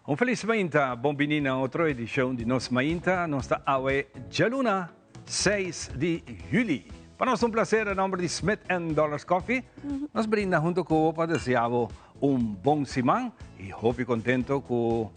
Un felis mainta, bon bini na otro edicion di Nos Mainta. Nos ta awe djaluna 6 di juli. Pa nos un placer a nomber di Smith and Dollars Coffee. Nos brinda hunto cu bo pa desea bo un bon siman y hopi contento cu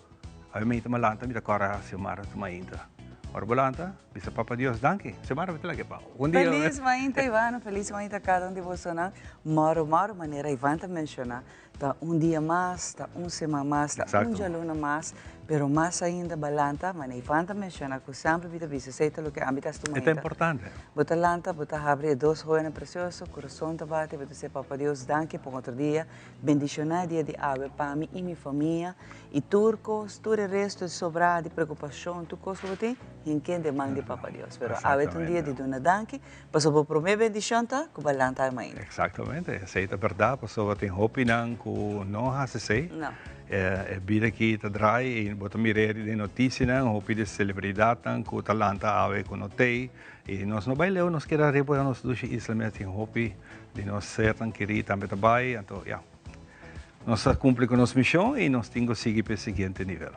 awe mainta mi a lanta mi ta cora Xiomara su mainta. Ora bo lanta, bisa Papa Dios danki. Xiomara bo ta lake pa un dia. Feliz mainta Ivano, feliz mainta cada un di bosonan. Moro moro manera Ivan ta menciona. Ta un dia mas, ta un siman mas, ta un djaluna mas, pero mas ainda ba lanta, manera Ivan ta menciona cu semper mi ta bisa esey ta loke ami ta hasi tur E ta importante. Bo ta lanta, bo ta habri e dos hoyonan precioso, curason ta bati, bo ta bisa Papa Dios danki pa un otro dia, bendiciona e dia di awe pa mi y mi famia y tur cos, tur e resto di sobra di preocupacion, tur cos cu bo tin, hink'e den man di Papa Dios. Pero awe ta un dia di duna danki. Pasobra bo promé bendishon ta ku bo a lanta e mainta. Exactamente, esei ta berdad, pasobra tin hopinan ku no hasi esei. No. E bida aki ta draai i bo ta mir'é den notisianan, hopi di celebridadnan ku ta lanta awe ku no t'ei. I nos no bai leu, nos keda riba nos dushi isla mes, tin hopi di nos sernan kerí tambe ta bai, anto ya. Nos a cumpli cu nos mision y nos tin cu sigui p'e siguiente nivel.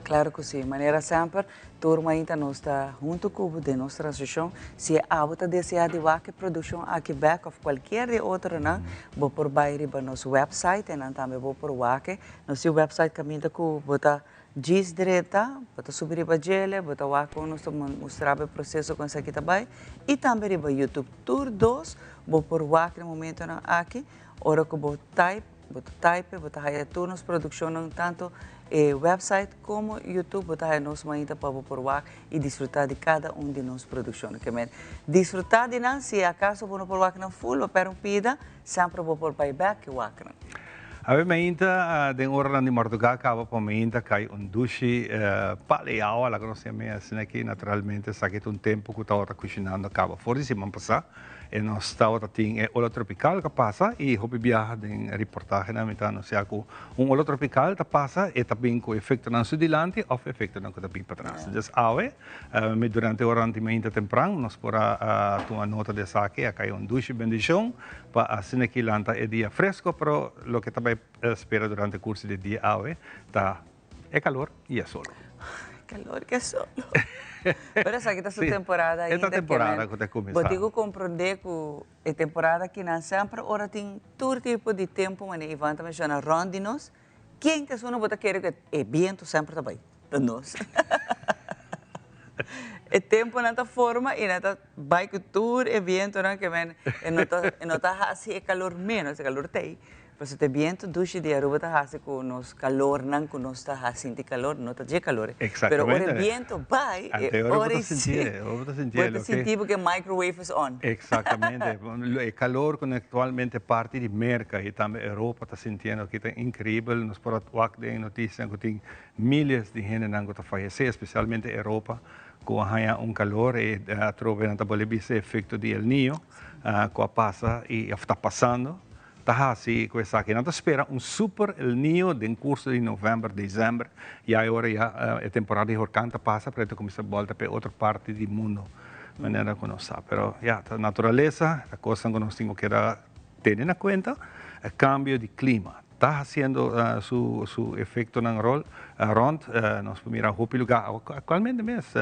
Claro cu si. Manera semper, tur mainta nos ta hunto cu bo den nos transmision. Si abo ta desea di wak e produccion aki bek of cualkier di e otronan, bo por bay riba nos website en nan tambe bo por wak e. Nos tin website caminda cu bo ta djis drenta, bo ta subi riba djele, bo ta wak con nos ta mustra bo e proceso con esaki ta bay. Y tambe riba YouTube. Tur dos bo por wak na e momentonan aki. Ora ku bo type, bo ta type, bo ta haya tur nos produkshonnan tantu e website komo YouTube bo ta haya nos mainta pa bo por wak i disfrutá di kada un di nos produkshonnan. Ke men disfrutá di nan, si akaso bo no por wak nan full, bo pèr un pida, semper bo por bai bèk i wak nan. Awe mainta den oranan di mardugá kaba pa mainta kai un dushi pal e awa, laga nos yam'é asina aki, naturalmente esaki ta un tempu ku tabata kushinando kaba for di siman pasá. E nos tabata tin e ola tropical ka pasa y hopi biaha den reportahenan mi ta anuncia cu un ola tropical ta pasa e ta bin cu efectonan su dilanti of efectonan cu ta bin patras. Dus awe mi durante oranan di mainta tempran nos por a tuma nota di esaki a cay un dushi bendicion pa asina ki lanta e dia fresco pero loke ta bay spera durante curso di dia awe ta E calor y e solo. Calor y e solo. Pero esaki ta su temporada ainda. E ta temporada cu ta cuminsa. Bo tin cu comprende cu e temporada akinan semper ora tin tur tipo di tempo manera Ivan ta menciona rond di nos, ken ta esun bo ta kere cu e biento semper ta bay? Ta nos. E temponan ta forma y nan ta bay cu tur e bientonan ke men e no ta e no ta haci e calor menos, e calor ta ey. Pasobra ta e biento dushi di Aruba ta haci cu nos calornan cu nos ta haci sinti calor, no ta dje calor ey. Pero ora e biento bay, e ora ey si Ora bo ta sinti bo ta sinti porque microwave is on. Exactamente. E calor cu actualmente parti di Merca y tambe Europa ta sintiendo aki ta increibel. Nos por a wak den e noticianan cu tin miles di hendenan cu ta fayece, especialmente Europa, cu a haña un calor y atrobe nan ta bolbe bisa e efecto di El Niño cu a pasa y of ta pasando. Ta hasi ku esaki. Nan ta spera un super El Niño den kurso di novèmber, desèmber. Ya e ora ya e temporada di horkan ta pasa, pero e ta kuminsá bòlta pa e otro parti di mundu, manera ku nos sa. Pero ya, ta naturalesa, ta kosnan ku nos tin ku keda tene na kuenta. E kambio di klima ta hasiendo su su efektonan ròl rònt. Nos por mira hopi lugá aktualmente mes,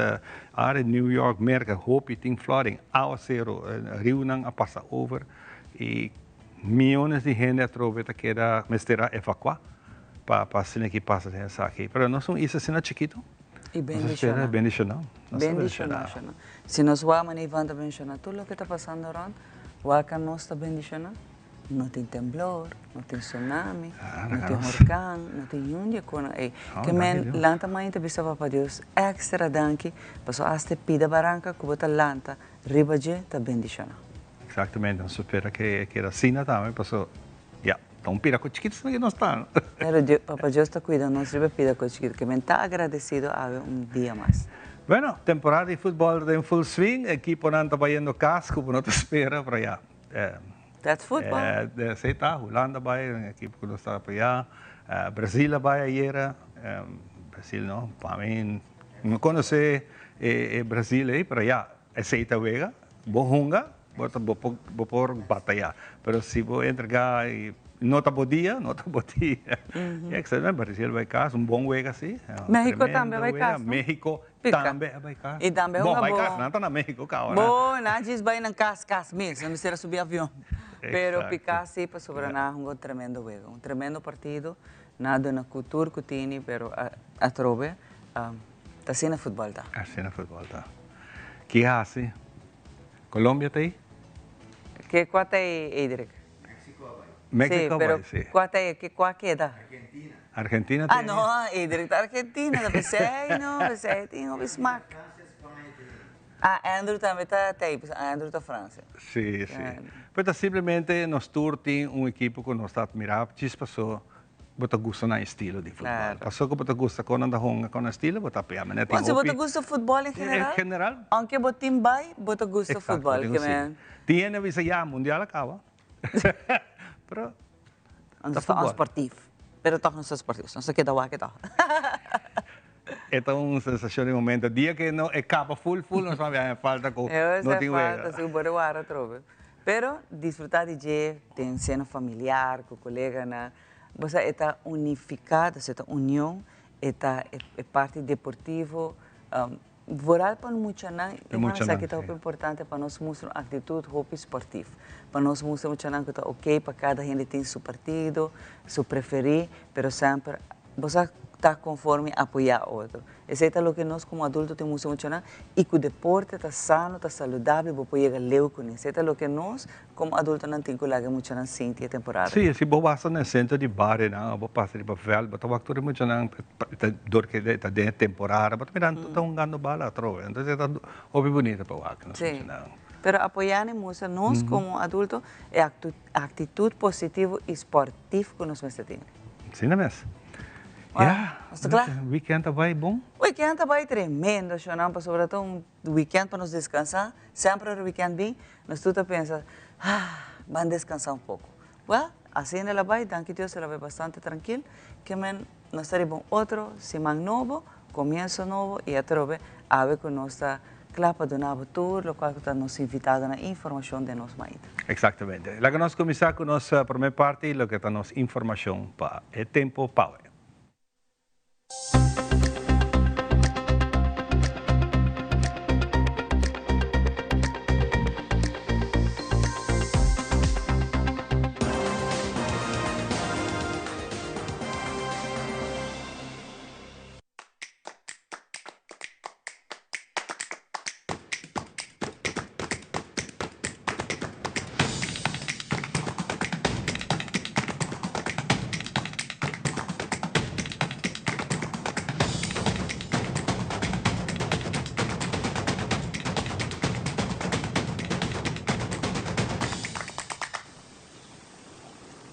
área di New York, Merka, hopi tin flooding, awaseru, riunan a pasa over. Y miyones di hende atrobe ta keda mester a evacua pa pa asina ki pasa den esaki. Pero nos un isla asina chikito. Y bendiciona. Bendiciona. Bendiciona. Si nos wak manera Ivan ta menciona tur loke ta pasando rond, wak nos ta bendiciona. No tin temblor, no tin tsunami, no tin horcan, no tin niun di e konan ey. Ke men lanta mainta bisa Papa Dios extra danki pasobra hasta e pida baranca ku bo ta lanta riba dje ta bendiciona. Exactamente, nos spera ke e keda asina tambe, paso ya, ta un pida ku chikito asina ke nos ta, no? Pero Dios, Papa Dios ta cuida nos riba e pida ku chikito, ke men ta agradecido awe un dia mas. Bueno, temporada di futbol ta den full swing, ekiponan ta bayendo cas ku bo no ta spera, pero ya. That's football. Esey ta, Hulanda bay, un ekipo ku nos ta apoya, Brasil a bay ayera, Brasil no, pa mi no conoce e Brasil ey, pero ya, esey ta wega, bo hunga. Bo ta bo por bo por bataya. Pero si bo entrega y no ta bo dia, no ta bo dia. Y excelente, Brasil bay cas, un bon wega si. Mexico tambe bay cas, no? Mexico tambe a bay cas. Y tambe Bon, hunga bay bo. cas, nan ta na Mexico caba. Bo, nan djis bay nan cas, cas mes, nan mester a subi avion. Pero pica si pasobra nan a hunga un tremendo wega, un tremendo partido. Nan a duna cu tur cu tini, pero atrobe ta asina futbol ta. Asina futbol ta. Ki haci? Colombia ta ei? Ke kua ta ei, Edric? Mexico a bai. Mexico a bai, si. Pero kua ta ei? Ke kua keda? Argentina. Argentina ta ei. Ah, no, Edric ta Argentina, ta pesei no, pesei tin hopi smak. Francia, Spaña ta ei. Ah, Andrew tambe ta ei, pasobra Andrew ta Francia. Si, si. Pero ta simplemente nos tur tin un ekipo ku nos ta admirá, djis paso Bo ta gusta nan estilo di futbol. Paso ku bo ta gusta kon nan ta hunga kon nan estilo, bo ta apoyá. Manera tin Si bo hopi. ta gusta futbol en general? En general. Aunke bo tin bai, bo ta gusta Exacto, futbol. bo tin ku sigui. Tin hende a bisa ya, mundial a kaba. Pero ta Nos ta futbol. onsportief. Pero tòg nos ta sportief. Nos ta keda wak e tòg. E ta un sensashon di momento. Dia ke no e kaba ful ful nos a haña falta ku no tin wega. Falta si bo por wara atrobe. Pero disfruta di dje den seno familiar ku koleganan. Bo sa e ta unifiká, e ta union, e ta e parti deportivo. Vooral pa muchanan, i nan sa ki ta hopi importante pa nos mustra un aktitut hopi sportif. Pa nos mustra muchanan ku ta oke pa kada hende tin su partido, su preferí, pero semper bo sa ta konforme apoyá otro. Esei ta loke nos komo adulto tin mustra muchanan i ku deporte ta sano, ta saludabel, bo por yega leu kuné. Esei ta loke nos komo adultonan tin ku laga e muchanan sinti e temporada. Sí, si bo basa na e sentro di barionan o bo pasa riba vèlt, bo ta wak tur e muchanan dor ke ta den e temporada, bo ta mira nan tur ta hungando bala atrobe. Entonces e ta hopi bunito pa wak nos muchanan. Pero apoyá ni mustra nos komo adulto e aktitut positivo i sportif ku nos mester tene. Asina mes. Ya, Nos ta kla? Weekend a bai bon? Weekend a bai tremendo, shonnan, pasobra ta un weekend pa nos descansa. Semper ora weekend bin, nos tur ta pensa, ah, ban descansa un poco. Well, asina el a bai, danki Dios el a bai bastante trankil. Ke men nos ta riba un otro siman nobo, comienso nobo y atrobe awe cu nos ta kla pa duna bo tur locual cu ta nos invitadonan informacion den nos maita. Exactamente. Laga nos cuminsa cu nos prome parti, loke ta nos informacion pa e tempo pawe.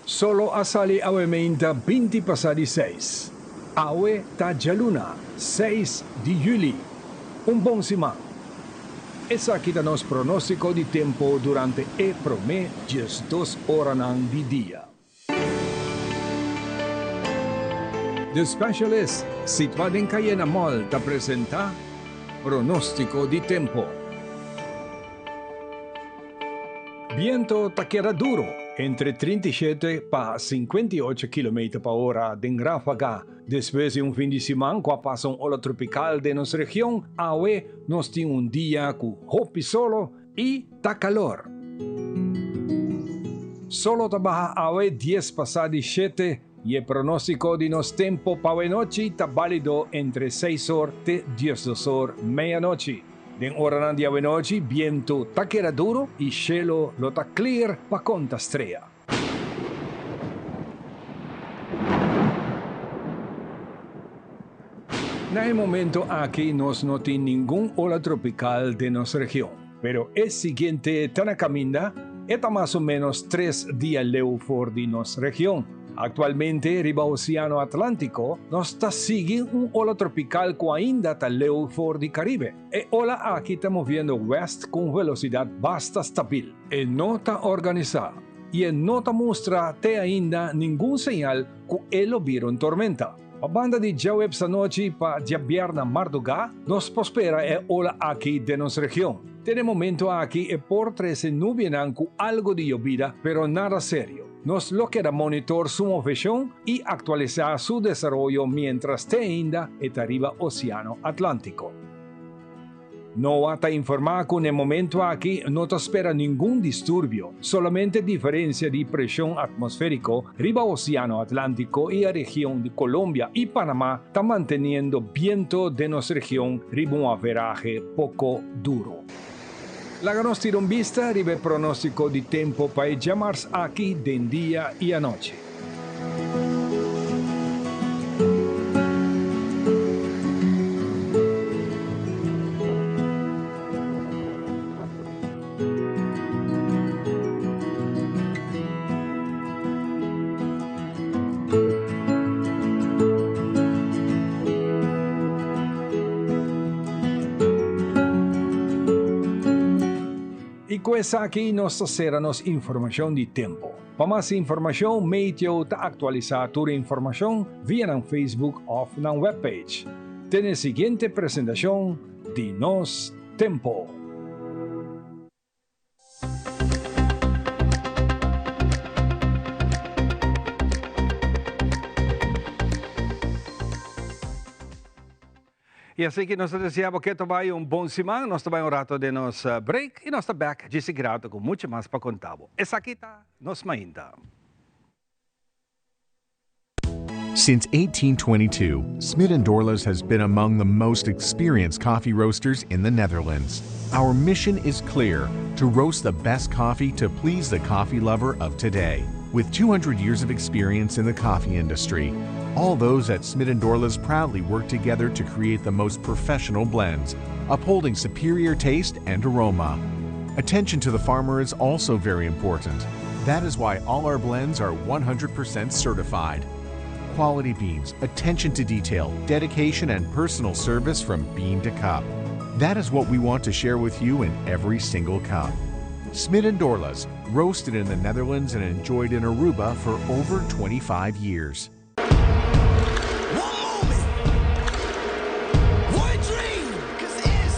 Solo a sali awe meinta 20 pasá di seis. Awe ta djaluna, seis di juli. Un bon siman. Esaki ta nos pronóstiko di tempu durante e promé 12 oranan di dia. The Specialist, situá den Cayena Mall, ta presentá pronóstiko di tempu. Biento ta keda duro entre 37 pa 58 kilometer pa ora den ráfaga. Despues di un fin di siman ku a pasa un ola tropikal den nos region, awe nos tin un dia ku hopi solo i ta kalor. Solo ta baha awe dies pasá di shete i e pronóstiko di nos tempo pa awenochi ta bálido entre seis or te 12 or meianochi. Den oranan di awenochi bientu ta keda duru i shelu lo ta klir pa konta strea. Na e momento aki nos no tin ningun ola tropikal den nos region, pero e siguiente ta na kaminda, e ta mas o menos tres dia leu for di nos region. Aktualmente riba Oseano Atlántiko nos ta sigui un ola tropikal ku ainda ta leu for di Karibe. E ola aki ta moviendo wèst ku un velosidat basta stabil. E no ta organisá i e no ta mustra te ainda ningun señal ku e lo bira un tormenta. Pa banda di djaweps anochi pa djabièrna mardugá nos por spera e ola aki den nos region. Te na e momento aki e por trece nubianan cu algo di yobida, pero nada serio. Nos lo keda monitor su movecion y actualisa su desaroyo mientras te ainda e ta riba Oceano Atlantico. NOAA ta informa cu na e momento aki no ta spera ningun disturbio, solamente diferencia di presion atmosferico riba Oceano Atlantico y e region di Colombia y Panama ta manteniendo biento den nos region riba un averahe poco duro. Laga nos tira un bista riba e pronostico di tempo pa e djamars aki den dia y anochi. I ku esaki nos ta sera nos informashon di tempu. Pa mas informashon, Meteo ta aktualisá tur e informashon via nan Facebook òf nan webpage. Te na e siguiente presentashon di Nos Tempo! Y así que nos ta desea bo ke ta bay un bon siman, nos ta bay un rato den nos break y nos ta back djis grato cu mucho mas pa conta bo. Esaki ta Nos Mainta. Since 1822, Smit and Dorlas has been among the most experienced coffee roasters in the Netherlands. Our mission is clear to roast the best coffee to please the coffee lover of today. With 200 years of experience in the coffee industry, all those at Smit and Dorlas proudly work together to create the most professional blends, upholding superior taste and aroma. Attention to the farmer is also very important. That is why all our blends are 100% certified. Quality beans, attention to detail, dedication, and personal service from bean to cup. That is what we want to share with you in every single cup. Smit and Dorlas, roasted in the Netherlands and enjoyed in Aruba for over 25 years. One moment, one dream, 'cause it's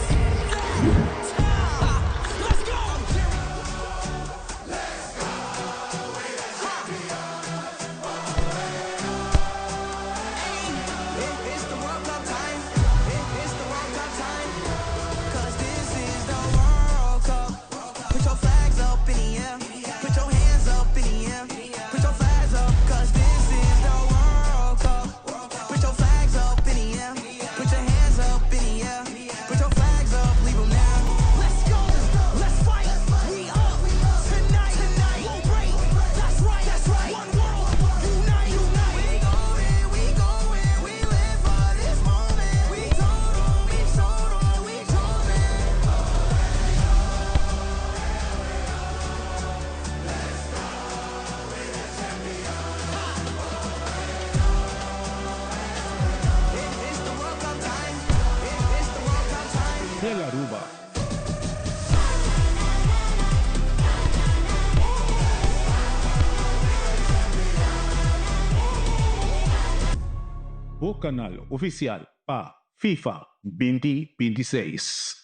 that time. Let's go! Let's go! It's the World Cup time. It's the World Cup time. 'Cause this is the World Cup. Put your flags up in the air. Put your hands up in the air. Put your flags up, 'cause this is the World Cup. Put your flags up in the air. Put your hands up in the air. Put your flags up, leave 'em now. Let's go, let's fight. We up tonight. Won't break. That's right. That's right. One world, unite. Unite. We going, we going. We live for this moment. We told 'em, we showed 'em, we chose it. It's the World Cup time. It's the World Cup time. Tel Aruba. Bo kanal ofisial pa FIFA 2026.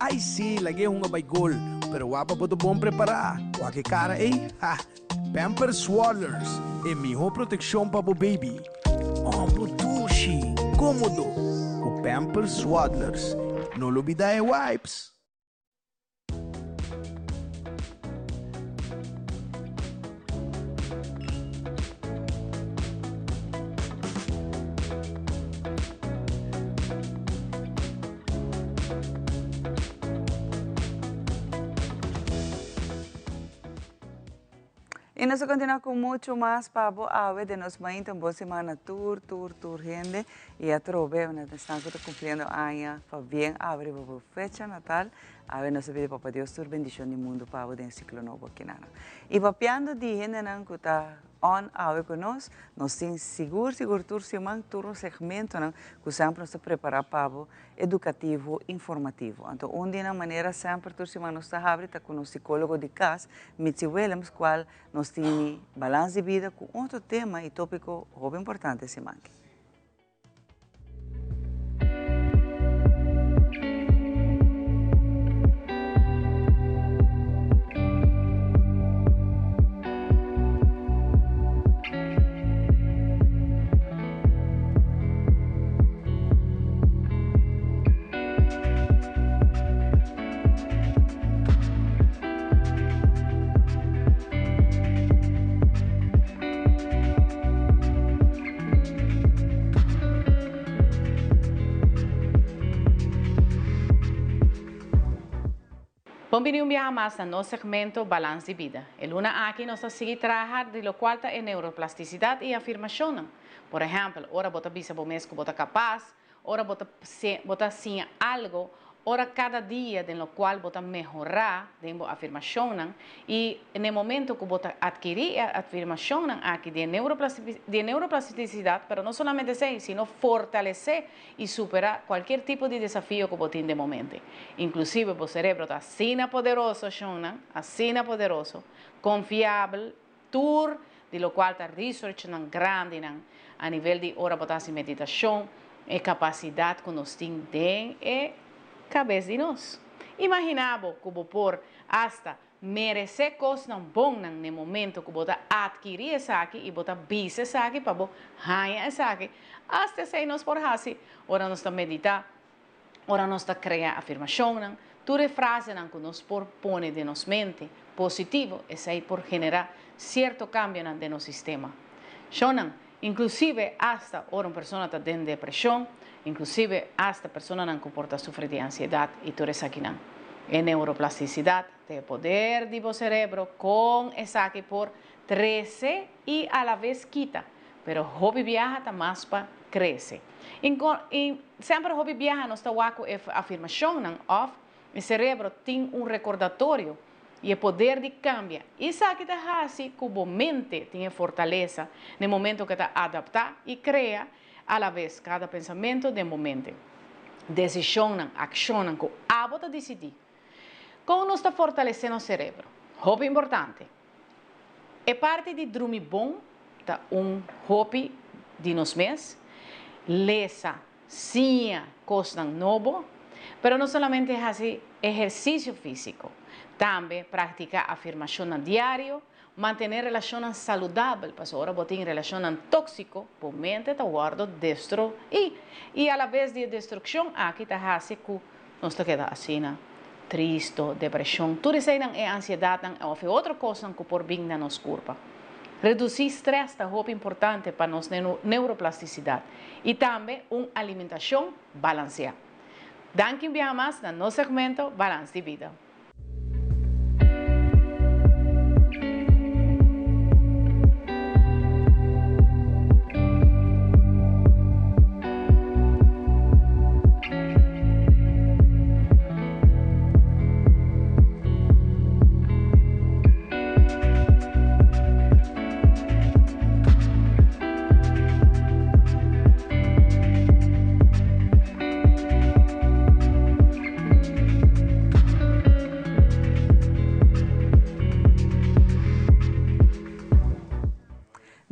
Ai sí, lag'é hunga bai gol, pero wak pa bo ta bon prepará. Wak e kara ei, ha! Pampers Swaddlers, e mihó protekshon pa bo baby. Oh, bo dushi, kómodo ku Pampers Swaddlers. No lubidá e wipes! Y nos ta continua cu mucho mas pa bo awe den nos mainta. Un bon semana tur, tur, tur hende. Y atrobe, una esnan cu ta cumpliendo aña, pabien awe riba bo fecha natal. Awe nos ta pidi Papa Dios tur bendicion di mundo pa bo den ciclo nobo akinana. Y papiando di hendenan cu ta on awe cu nos, nos tin sigur sigur tur siman tur nos segmentonan cu semper nos ta prepara pa bo educativo, informativo. Anto un di nan manera semper tur siman nos ta habri ta cu nos psicologo di cas, Mitzi Willems, cual nos tini balans di bida cu otro tema y topico hopi importante siman aki. Bon bini un biaha mas na nos segmento Balans di Bida. E luna aki nos ta sigui traha di locual ta e neuroplasticidad y afirmacionnan. Por ehempel, ora bo ta bisa bo mes cu bo ta capaz, ora bo ta bo ta siña algo, ora cada dia den locual bo ta mehora den bo afirmacionnan y n'e momento cu bo ta adkiri e afirmacionnan aki di e di e neuroplasticidad, pero no solamente esey, sino fortalece y supera cualkier tipo di desafio cu bo tin den momente. Inclusive bo cerebro ta asina poderoso, shonnan, asina poderoso, confiabel, Tur di locual ta researchnan grandinan a nivel di ora bo ta haci meditacion, e capacidad cu nos tin den e cabes di nos. Imagina bo cu bo por hasta merece cosnan bonnan n'e momento cu bo ta adkiri esaki y bo ta bisa esaki pa bo haña esaki. Hasta esey nos por haci ora nos ta medita. Ora nos ta krea afirmashonnan, tur e frasenan ku nos por pone den nos mente positivo, esei por generá sierto kambionan den nos sistema. Shonnan, inklusive asta ora un persona ta den depreshon, inklusive asta personanan ku por ta sufri di ansiedat i tur esakinan. E neuroplastisidat ta e poder di bo serebro kon esaki por trese i alaves kita, pero hopi biaha ta mas pa krese. I semper hopi biaha nos ta wak ku e afirmashonnan òf e serebro tin un rekordatorio i e poder di kambia. Esaki ta hasi ku bo mente tin e fortalesa na e momento ku e ta adaptá i krea alaves kada pensamentu den bo mente. Desishonnan, akshonnan ku abo ta disidí. Kon nos ta fortalesé nos serebro? Hopi importante. E parti di drumi bon ta un hopi di nos mes, lesa, siña kosnan nobo, pero no solamente hasi ehersisio físiko, tambe praktiká afirmashonnan diario, mantené relashonnan saludabel, pasobra ora bo tin relashonnan tóksiko, bo mente ta wòrdu destruí i alabes di e destrukshon aki ta hasi ku Nos ta keda asina, tristo, depreshon, tur eseinan e ansiedatnan òf e otro kosnan ku por bin na nos kurpa. Redusí strès ta hopi importante pa nos neuroplastisidat i tambe un alimentashon balanseá. Danki un biaha mas na nos segmento Balans di Bida.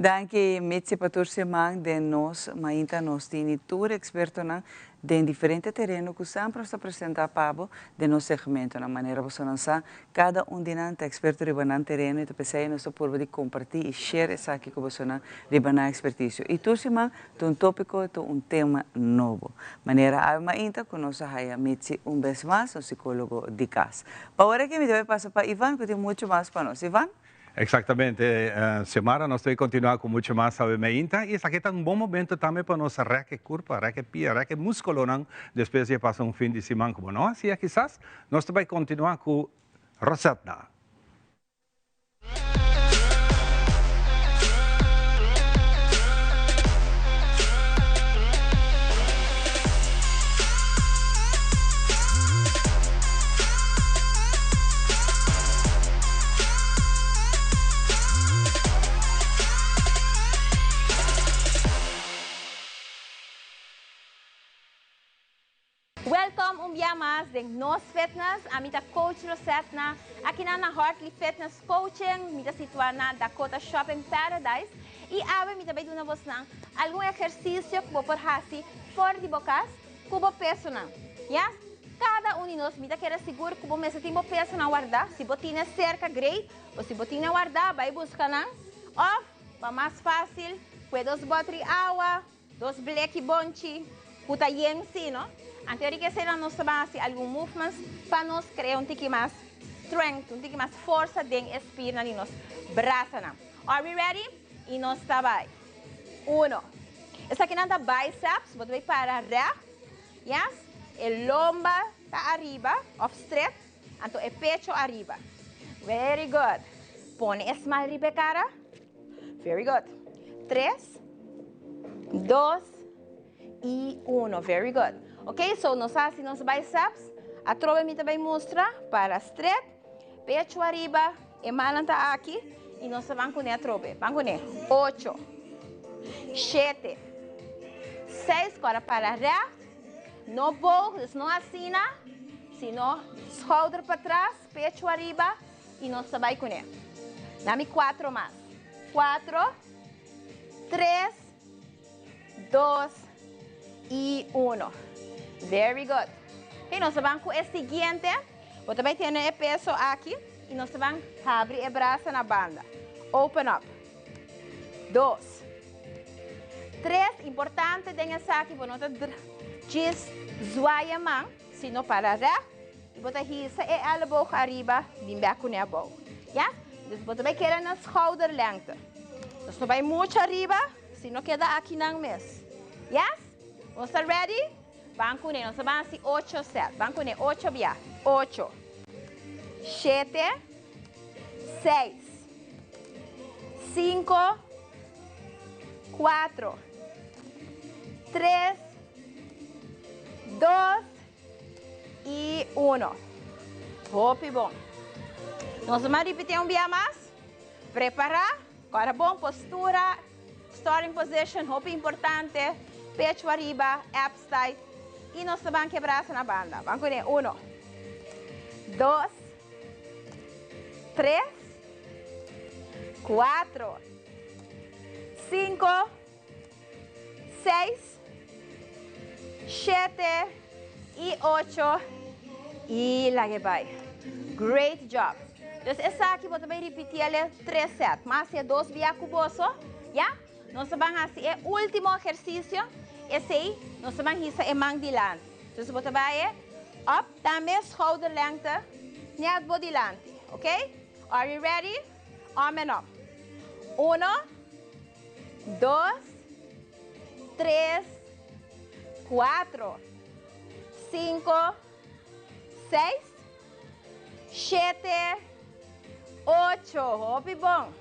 Danki Mitzi pa tur siman den nos mainta nos tini tur expertonan den diferente tereno cu semper nos ta presenta pa bo den nos segmentonan. Manera bosonan sa cada un di nan ta experto riba nan tereno y ta pesey nos ta purba di comparti y share esaki cu bosonan riba nan experticio. Y tur siman Ta un tópiko, ta un tema nobo. Manera awe mainta ku nos a haya Mitzi un bes mas, un sikólogo di kas. Pa ora aki mi ta bai pasa pa Ivan ku tin muchu mas pa nos. Ivan? Eksaktamente, Xiomara, nos ta bai kontinuá ku muchu mas awe mainta i esaki ta un bon momento tambe pa nos rèk e kurpa, rèk e pia, rèk e múskulonan despues di a pasa un fin di siman ku bo no hasié kisas. Nos ta bai kontinuá ku Rosetta. Welcome un bia mas den Nos Fitness, ami ta Coach Rosetna, akinan na Hartley Fitness Coaching, mi ta situa na Dakota Shopping Paradise y awe mi ta bay duna bosnan algun ehercicio cu bo por haci for di bo cas cu bo pesonan. Yes, cada un di nos mi ta kere sigur cu bo mester tin bo pesonan warda, si bo tine cerca great, o si bo tine warda bay busca nan, of pa mas facil cue dos botri awa, Dos bleki bonchi ku ta yen si no. Anto di keseinan nos ta ban hasi algun movements pa nos krea un tiki mas strength, un tiki mas forsa den e spiernan di nos brasanan. Are we ready? I nos ta bai. Uno. Esakinan ta biceps, bo ta bai para recht. Yes. E lomba ta ariba of stret. Anto e pecho ariba. Very good. Pone e smile riba e cara. Very good. Tres, dos y uno. Very good. Ok, so nos a haci nos biceps. Atrobe mi ta bay mustra para straight. Pecho ariba, e mannan ta aki y nos ta ban cune atrobe. Ban cune. Ocho, shete, seis, cora para recht. No boog, dus no asina, sino schouder patras, pecho ariba y nos ta bay cune. Dami cuatro mas. Cuatro, tres, dos y uno. Very good. Ok, nos ta ban cu e siguiente. Bo ta bay tene e peso aki y nos ta ban habri e brasa na banda. Open up. Dos. Tres, importante den esaki bo no ta djis zwaai e man, sino para recht y bo ta hisa e elleboog ariba bin bek cune abou. Ya? Dus bo ta bay keda na schouderlengte. Nos no bay mucho ariba, sino keda akinan mes. Yes? Nos ta ready? Ban cune, nos ta ban haci ocho set. Ban cune ocho bia. Ocho. Shete. Seis. Cinco, cuatro, tres, dos y uno. Hopi bon. Nos a ripiti un bia mas. Prepara. Ora bon postura. Starting position, hopi importante. Pecho ariba, abs tight. Y nos ta ban kebra na banda. Ban cu uno, dos, tres, cuatro, cinco, seis, shete y ocho y lag'e bay. Great job. Dus esaki bo ta bay ripiti tres set. Mas e dos bia cu boso, ya? Nos ta ban haci e ultimo ehercicio. Esey, nos ta ban hisa e man dilanti. Dus bo ta bay up, tambe schouderlengte, net bo dilanti. Ok? Are you ready? On and up. Uno, dos, tres, cuatro, cinco, seis, shete, ocho. Hopi bon.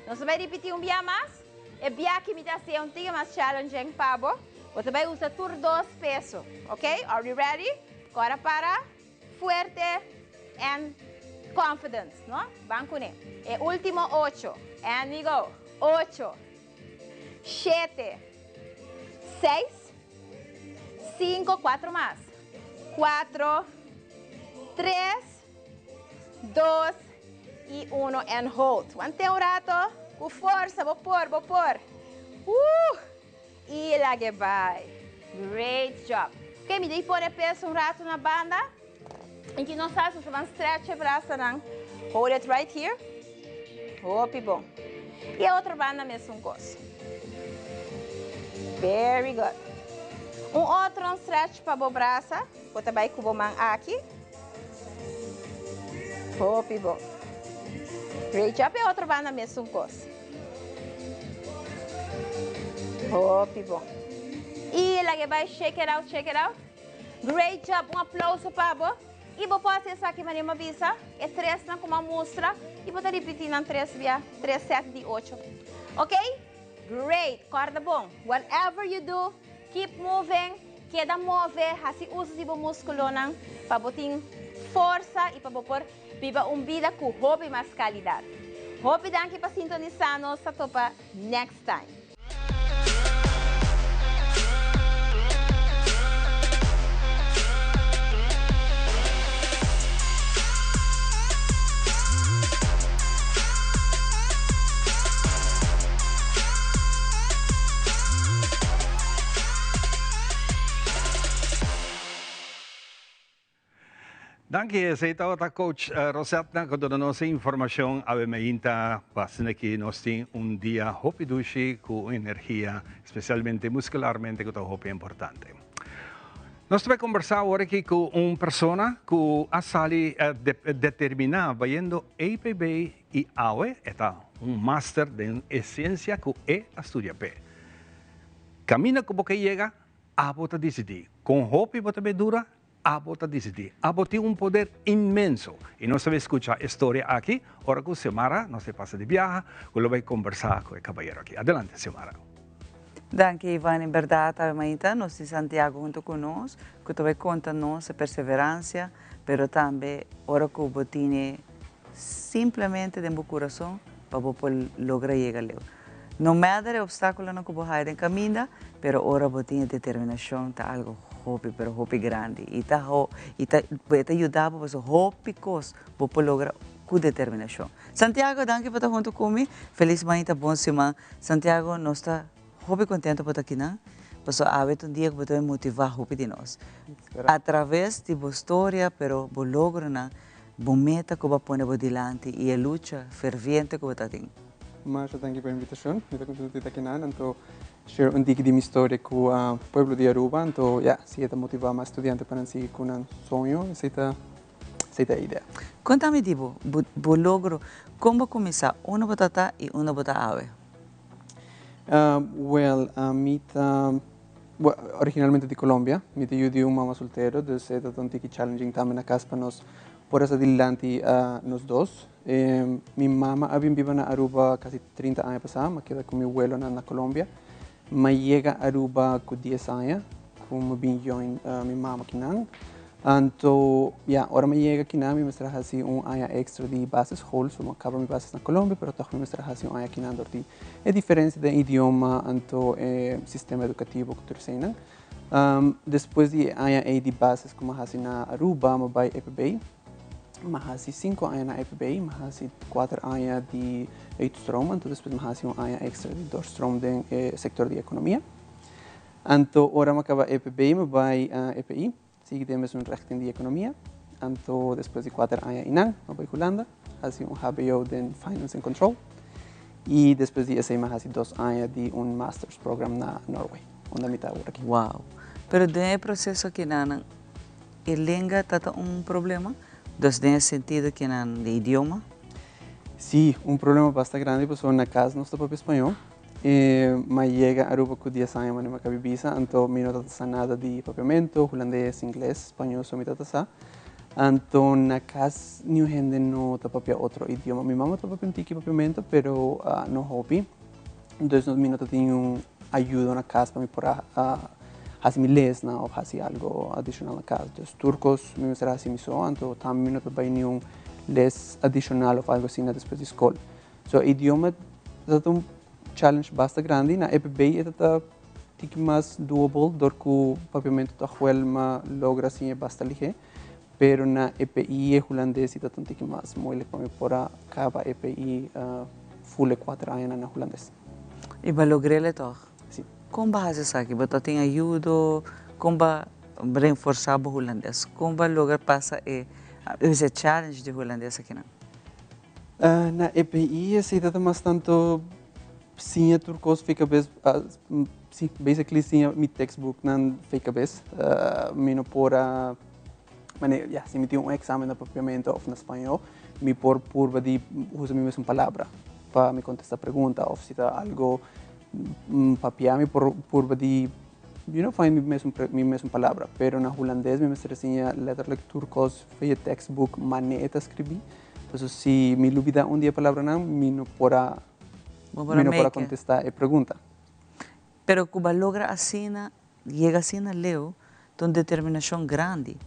Nos ta bay ripiti un bia mas. E bia aki mi ta haci un tiki mas challenging pa bo. Bo ta bay usa tur dos peso. Ok? Are you ready? Cora para. Fuerte and confidence, no? Ban cune. E ultimo ocho. And we go. Ocho, shete, seis, cinco, cuatro mas. Cuatro, tres, dos y uno and hold. Want'e un rato. Cu forsa, bo por, bo por. Y lag'e bay. Great job. Ok, mi ta pone peso un rato na banda. Y cu nos sa, nos ta stretch e brasanan. Hold it right here. Hopi bon. Y e otro banda mesun cos. Very good. Un otro stretch pa bo brasa. Bo ta bay cu bo man aki. Hopi bon. Great job. E otro banda mesun cos. Hopi bon. Y lag'e bay, shake it out, shake it out. Great job. Un aplauso pa bo. Y bo por haci esaki manera mi a bisa. E tres nan cu mi a mustra. Y bo ta ripiti nan tres bia, tres set di ocho. Ok? Great. Corda bon. Whatever you do, keep moving. Keda move, haci uso di bo musculonan pa bo tin forsa y pa bo por biba un bida cu hopi mas calidad. Hopi danki pa sintonisa nos. Ta topa next time. Danki, esey tabata coach Rosetna cu duna nos e informacion awe mainta pa asina ki nos tin un dia hopi dushi cu un energia especialmente muscularmente cu ta hopi importante. Nos ta bay combersa awor aki cu un persona cu a sali determina bayendo EPB y awe e ta un master den e ciencia cu e a studia p'e. Caminda cu bo ke yega, abo ta dicidi con hopi bo ta bay dura. Abo ta disidí. Abo tin un poder inmenso. I nos ta bai skucha e storia aki ora ku Xiomara, nos ta pasa di biaha, ku lo bai kombersá ku e kabayero aki. Adelante, Xiomara. Danki, Ivan. En bèrdat, awe mainta nos tin Santiago huntu ku nos, ku ta bai konta nos e perseveransia, pero tambe ora ku bo tine simplemente den bo kurason pa bo por logra yega leu. No matter e obstákulonan ku bo haya den kaminda, pero ora bo tin e determinashon ta algu hopi pero hopi grandi i ta i ta e ta yuda bo pasobra hopi kos bo por logra ku determinashon. Santiago, danki pa ta huntu ku mi. Felis mainta, bon siman. Santiago, nos ta hopi kontento pa ta akinan, pasobra awe ta un dia ku bo ta bai motivá hopi di nos. Atraves di bo storia, pero bo logronan, bo meta ku bo a pone bo dilanti i e lucha ferviente ku bo ta tin. Masha danki pa e invitashon. Mi ta kontento di ta akinan anto share un tiki di mi storia ku pueblo di Aruba. Anto ya, si e ta motivá mas studiante pa nan sigui ku nan soño, esei ta esei ta e idea. Konta mi di bo, bo logro, kon bo kuminsá, unda bo ta ta i unda bo ta awe? Well, ami ta originalmente di Colombia. Mi ta yu di un mama soltero, dus e ta un tiki challenging tambe na kas pa nos por a sa dilanti nos dos. Mi mama a bin biba na Aruba casi 30 aña pasá, m'a keda cu mi welonan na Colombia. M'a yega Aruba cu 10 aña, cu m'a bin join mi mama kinan. Anto, ya, ora m'a yega kinan mi mester a haci un aña extra di basisschool, so m'a caba mi basis na Colombia, pero tog mi mester a haci un aña kinan dor di e diferencia den idioma anto e sistema educativo cu tur eseinan. Despues di e aña ei di basis cu m'a haci na Aruba, m'a bay EPB. M'a hasi sinku aña na EPB, m'a hasi kuater aña di uitstroom, anto despues m'a hasi un aña extra di doorstroom den e sektor di ekonomia. Anto ora m'a kaba EPB m'a bai EPI, sigui den mesun richting di ekonomia. Anto despues di kuater aña einan m'a bai Hulanda, hasi un hbo den Finance and Control. I despues di esei m'a hasi dos aña di un masters program na Norway, unda mi ta awor aki. Wow! Pero den e proseso akinanan E lenga ta ta un problema? Dus den e sentido ki nan di idioma? Sí, un problema basta grandi pasobra na cas nos ta papia spañó. E m'a yega Aruba cu dies aña mane m'a cabi bisa, anto mi no ta ta sa nada di papiamento, hulandes, ingles, spañó so mi ta ta sa. Anto na cas niun hende no ta papia otro idioma. Mi mama ta papia un tiki papiamento, pero no hopi. Dus mi no ta tin un ayudo na cas pa mi por a haci mi lesnan of haci algo adicional na cas. Dus tur cos mi mester haci mi so, anto tambe mi no ta bay niun les adicional of algo asina despues di scol. So e idioma ta ta un challenge basta grandi. Na EPB e ta ta tiki mas doable dor cu papiamento ta huel ma logra siña basta lihe. Pero na EPI e hulandes si ta ta un tiki mas moeilijk pa mi por a caba EPI full e cuater añanan na hulandes. I bo a logr'el tog? Si. Con bo a haci esaki? Bo ta tin ayudo? Con bo a reforsa bo hulandes? Con bo a logra pasa e e challenge di hulandes akinan? Na EPI esey ta ta mas tanto siña tur cos fi cabes, si, basically siña mi textbooknan fi cabes. Mi no por a, mane, ya, si mi tin un examen na papiamento of na spañó, mi por purba di usa mi mesun palabra pa mi contesta pregunta of si ta algo papia mi por purba di you know find mi mesun mi mesun palabra. Pero na hulandes mi mester a siña letterlijk tur cos fi e textbook mane e ta scribi. Pasobra si mi lubida un di e palabranan, mi no por a, mi no por a contesta e pregunta. Pero cu bo a logra asina, yega asina leu, ta un determinacion grandi.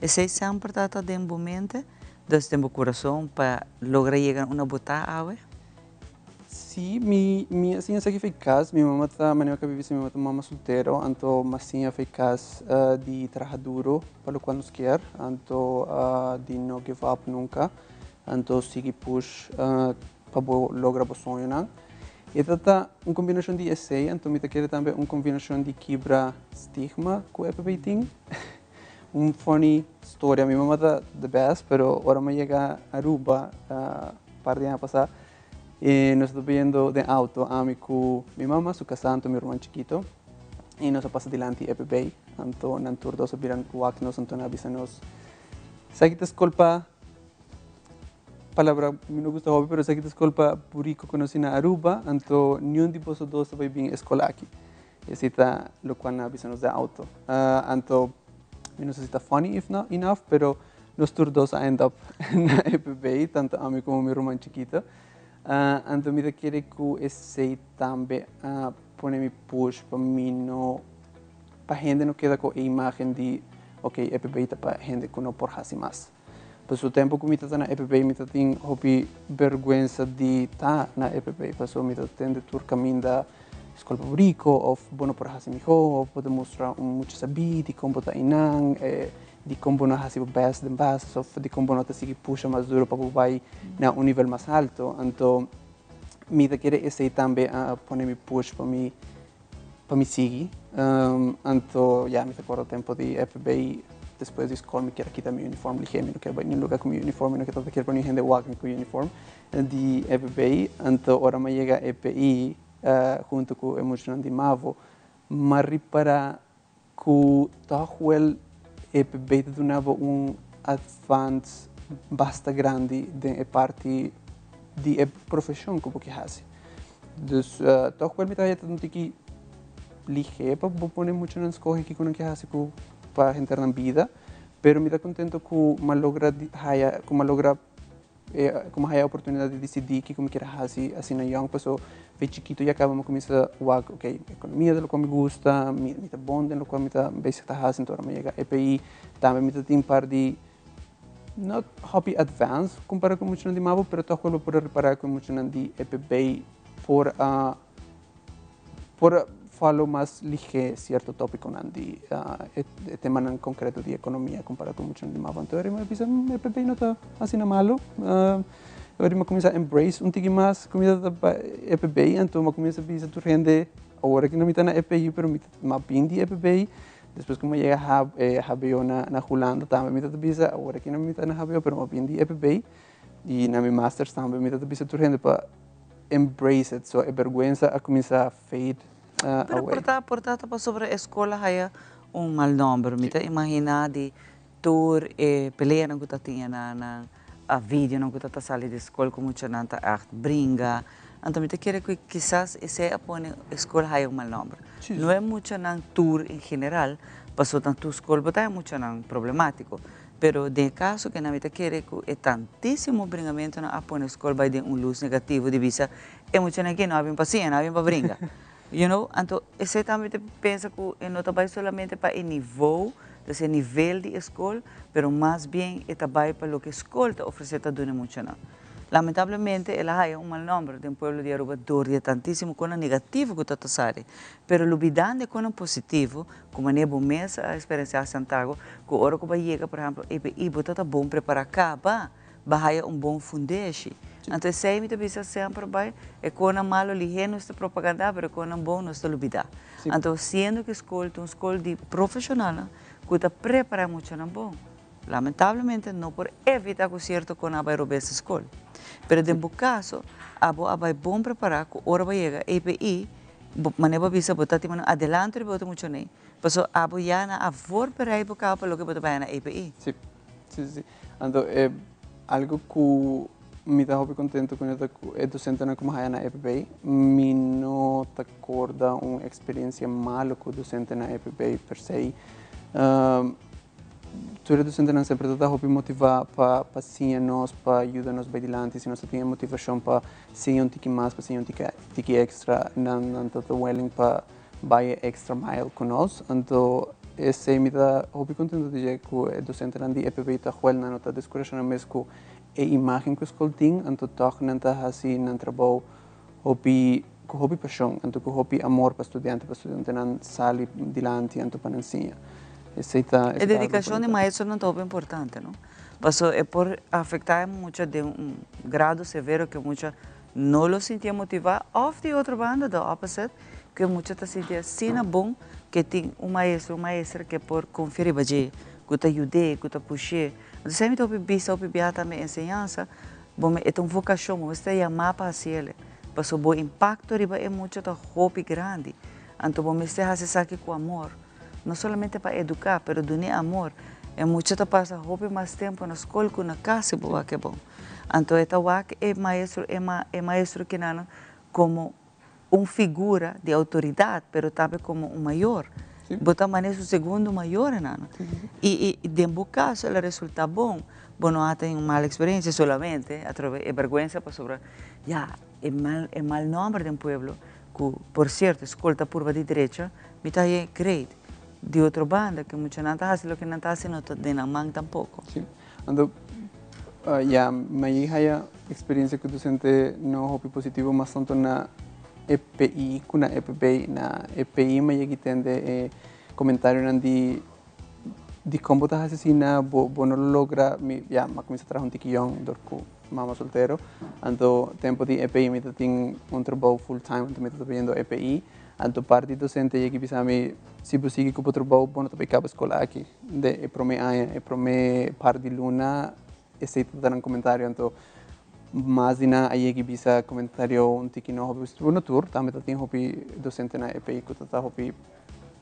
Esey semper ta den bo mente, dus den bo curason pa logra yega unda bo ta awe? Sí, mi mi a siña esaki fei cas. Mi mama ta, manera cu a bibi, mi mama ta un mama soltero, anto mi a siña fei cas di traha duro pa locual nos kier, anto di no give up nunca, anto sigui push pa bo logra bo soñonan. E ta ta un combinacion di esey, anto mi ta kere tambe un combinacion di kibra stigma cu EPB tin. Un funny storia, mi mama ta the best, pero ora mi a yega Aruba par di aña pasa, y nos ta bayendo den auto, ami cu mi mama, su casa, anto mi ruman chikito, y nos a pasa dilanti EPB, anto nan tur dos a bira wak nos, anto nan a bisa nos, Esaki ta scol pa, palabra mi no gusta hopi, pero esaki ta scol pa burico conoci na Aruba, anto niun di boso dos ta bay bin e scol aki. Esei ta lokual nan a bisa nos den auto. Anto Mi no sa si ta funny if not enough, pero nos tur dos a end up na EPB, tanto ami como mi ruman chikito. Anto mi ta kere cu esey tambe a pone mi push pa mi no, pa hende no keda cu e imagen di, ok, EPB ta pa hende cu no por haci mas. Paso tempo cu mi ta na EPB mi ta tin hopi berguensa di ta na EPB, paso mi ta tende tur caminda scol pa burico of bo no por haci miho of bo ta mustra un mucha sabi di con bo ta einan, di con bo no haci bo best den basis of di con bo no ta sigui pusha mas duro pa bo bay na un nivel mas alto. Anto mi ta kere esey tambe a pone mi push pa mi sigui. Anto ya, mi ta acorda tempo di EPB, despues di scol mi kier a kita mi uniform lihe, mi no kier bay ningun lugar cu mi uniform, mi no kier pa ningun hende wak mi cu uniform di EPB. Anto ora mi a yega EPI hunto cu e muchanan di MAVO, m'a ripara cu toch wel EPB ta dunabo un advance basta grandi den e parti di e profesion cu bo kier haci. Dus toch wel mi ta un tiki lihe pa bo pone muchanan scoge kico nan kier haci cu pa henter nan bida, pero mi ta contento cu m'a logra haya, cu m'a logra cu m'a haya oportunidad di dicidi kico mi kier haci asina young, paso fe chikito ya caba mi cuminsa wak, ok, economia ta loke mi gusta, mi ta bon den loke mi ta bezig ta haci. Anto ora mi yega EPI tambe mi ta tin par di not hopi advance compara cu muchanan di MAVO, pero toch wel bo por ripara cu muchanan di EPB por follow mas lihe cierto topiconan di e temanan concreto di economia compara cu muchanan di MAVO. Anto mi a bisa, EPB no ta asina malo. Ora mi cuminsa embrace un tiki mas cu mi ta EPB, anto mi cuminsa bisa tur hende, awor cu mi ta na EPI, pero mi m'a bin di EPB. Despues cu mi yega HBO na Hulanda tambe mi ta bisa, awor cu mi ta na HBO, pero m'a bin di EPB. Y na mi masters tambe mi ta bisa tur hende pa embrace it, so e berguensa a cuminsa fade Pero away. Por ta pasobra e scol a haya un mal nomber. Mi ta imagina di tur e pelea nan cu ta tin na a video nan cu ta sali di scol cu muchanan ta echt bringa. Anto mi ta kere cu kisas esey a pone e scol haya un mal nomber. No e muchanan tur en general, paso na tur scol bo ta muchanan problematico. Pero den caso cu mi ta kere cu e tantisimo bringamento nan a pone scol bay den un luz negativo di bisa e muchanan aki no a bin pa siña, nan a bin pa bringa. Anto esey tambe ta pensa cu no ta bay solamente pa e nivel, dus e nivel di scol, pero mas bien e ta bay pa loke scol ta ofrece, ta duna muchanan. Lamentablemente, el a haya un mal nomber den pueblo di Aruba door di tantisimo cos negativo cu ta sali. Pero lubidando cos positivo, como bo mes a experiencia, Santiago, cu ora cu yega, por ehempel, EPI, bo ta bon prepara caba, bo a haya un bon fundeshi. Anto, esey mi ta bisa semper bay, e cos malo lihe nos ta propaganda, pero cos bon nos ta lubida. Anto, siendo cu scol ta un scol di profesional, cu ta prepara muchanan bon. Lamentablemente, no por evita cu cierto cos bay robes scol. Pero den bo caso, abo a bay bon prepara cu ora bo yega EPI, manera bo bisa, bo ta tin adelanto di otro muchanan. Paso abo ya nan a voorbereid bo pa loke bo ta bay na EPI. Si. Anto, algo cu mi ta hopi contento cu e docentenan cu m'a haya na EPB. Mi no ta corda un experiencia malo cu docente na EPB per se. Tur docentenan semper ta hopi motiva pa siña nos, pa yuda nos bay dilanti. Si nos tin motivacion pa siña un tiki mas, pa siña un tiki extra, nan ta willing pa bay extra mile cu nos. Anto, esey mi ta hopi contento di cu e docentenan di EPB ta wel nan no ta descurasha mes cu e imagen cu scol tin, anto toch nan ta hasi nan trabou hopi cu hopi pasion, anto cu hopi amor pa studiantenan sali dilanti, anto pa nan siña. Esey ta E dedicacion di maestro nan ta importante, no? Paso e por afecta mucha den un grado severo cu mucha no lo sinti motiva, of di otro banda, the opposite, cu mucha ta sinti asina bon cu tin un maestro, un maestra cu por confia riba dje, cu ta yude, cu ta pushe. Anto, semper ta bisa, hopi bia tambe enseñansa, bon, e un vocacion, bo ta yama pa haci. Paso bo impacto riba e mucha ta hopi grandi. Anto, bo mester haci esaki cu amor. No solamente pa educa, pero duna amor. E mucha ta pasa hopi mas tempo na scol cu na cas, bo cu bon. Anto, e ta wak e maestro, e maestro cu nan como un figura di autoridad, pero tambe como un mayor. Bo ta manera su segundo mayor nan. I den bo kaso el a resultá bon. Bo no a tin un mal eksperensia, solamente atrobe e bèrgwensa pasobra ya e mal e mal nòmber den pueblo ku por sierto skol ta purba di drecha, mi ta haña great. Di otro banda ku muchanan ta hasi loke nan ta hasi no ta den nan man tampoko. Sí. Anto ya mi a haya eksperensia ku dosente no hopi positivo mas tantu na EPI ku na EPB. Na EPI mi a yega tende e komentarionan di dikon bo ta hasi asina, bo bo no lo logra. Mi ya mi a kuminsá traha un tiki yòn dor ku mama soltero. Anto tempu di EPI mi ta tin un trabou full time anto mi ta bayendo EPI. Anto parti dosente yega bisa mi si bo sigui ku bo trabou bo no ta bai kaba skol aki. De e promé aña, e promé par di luna, esei ta nan komentario. Anto mas di nan a yega i bisa komentario un tiki no hopi positivo. No tur, tambe ta tin hopi dosente na EPI ku ta ta hopi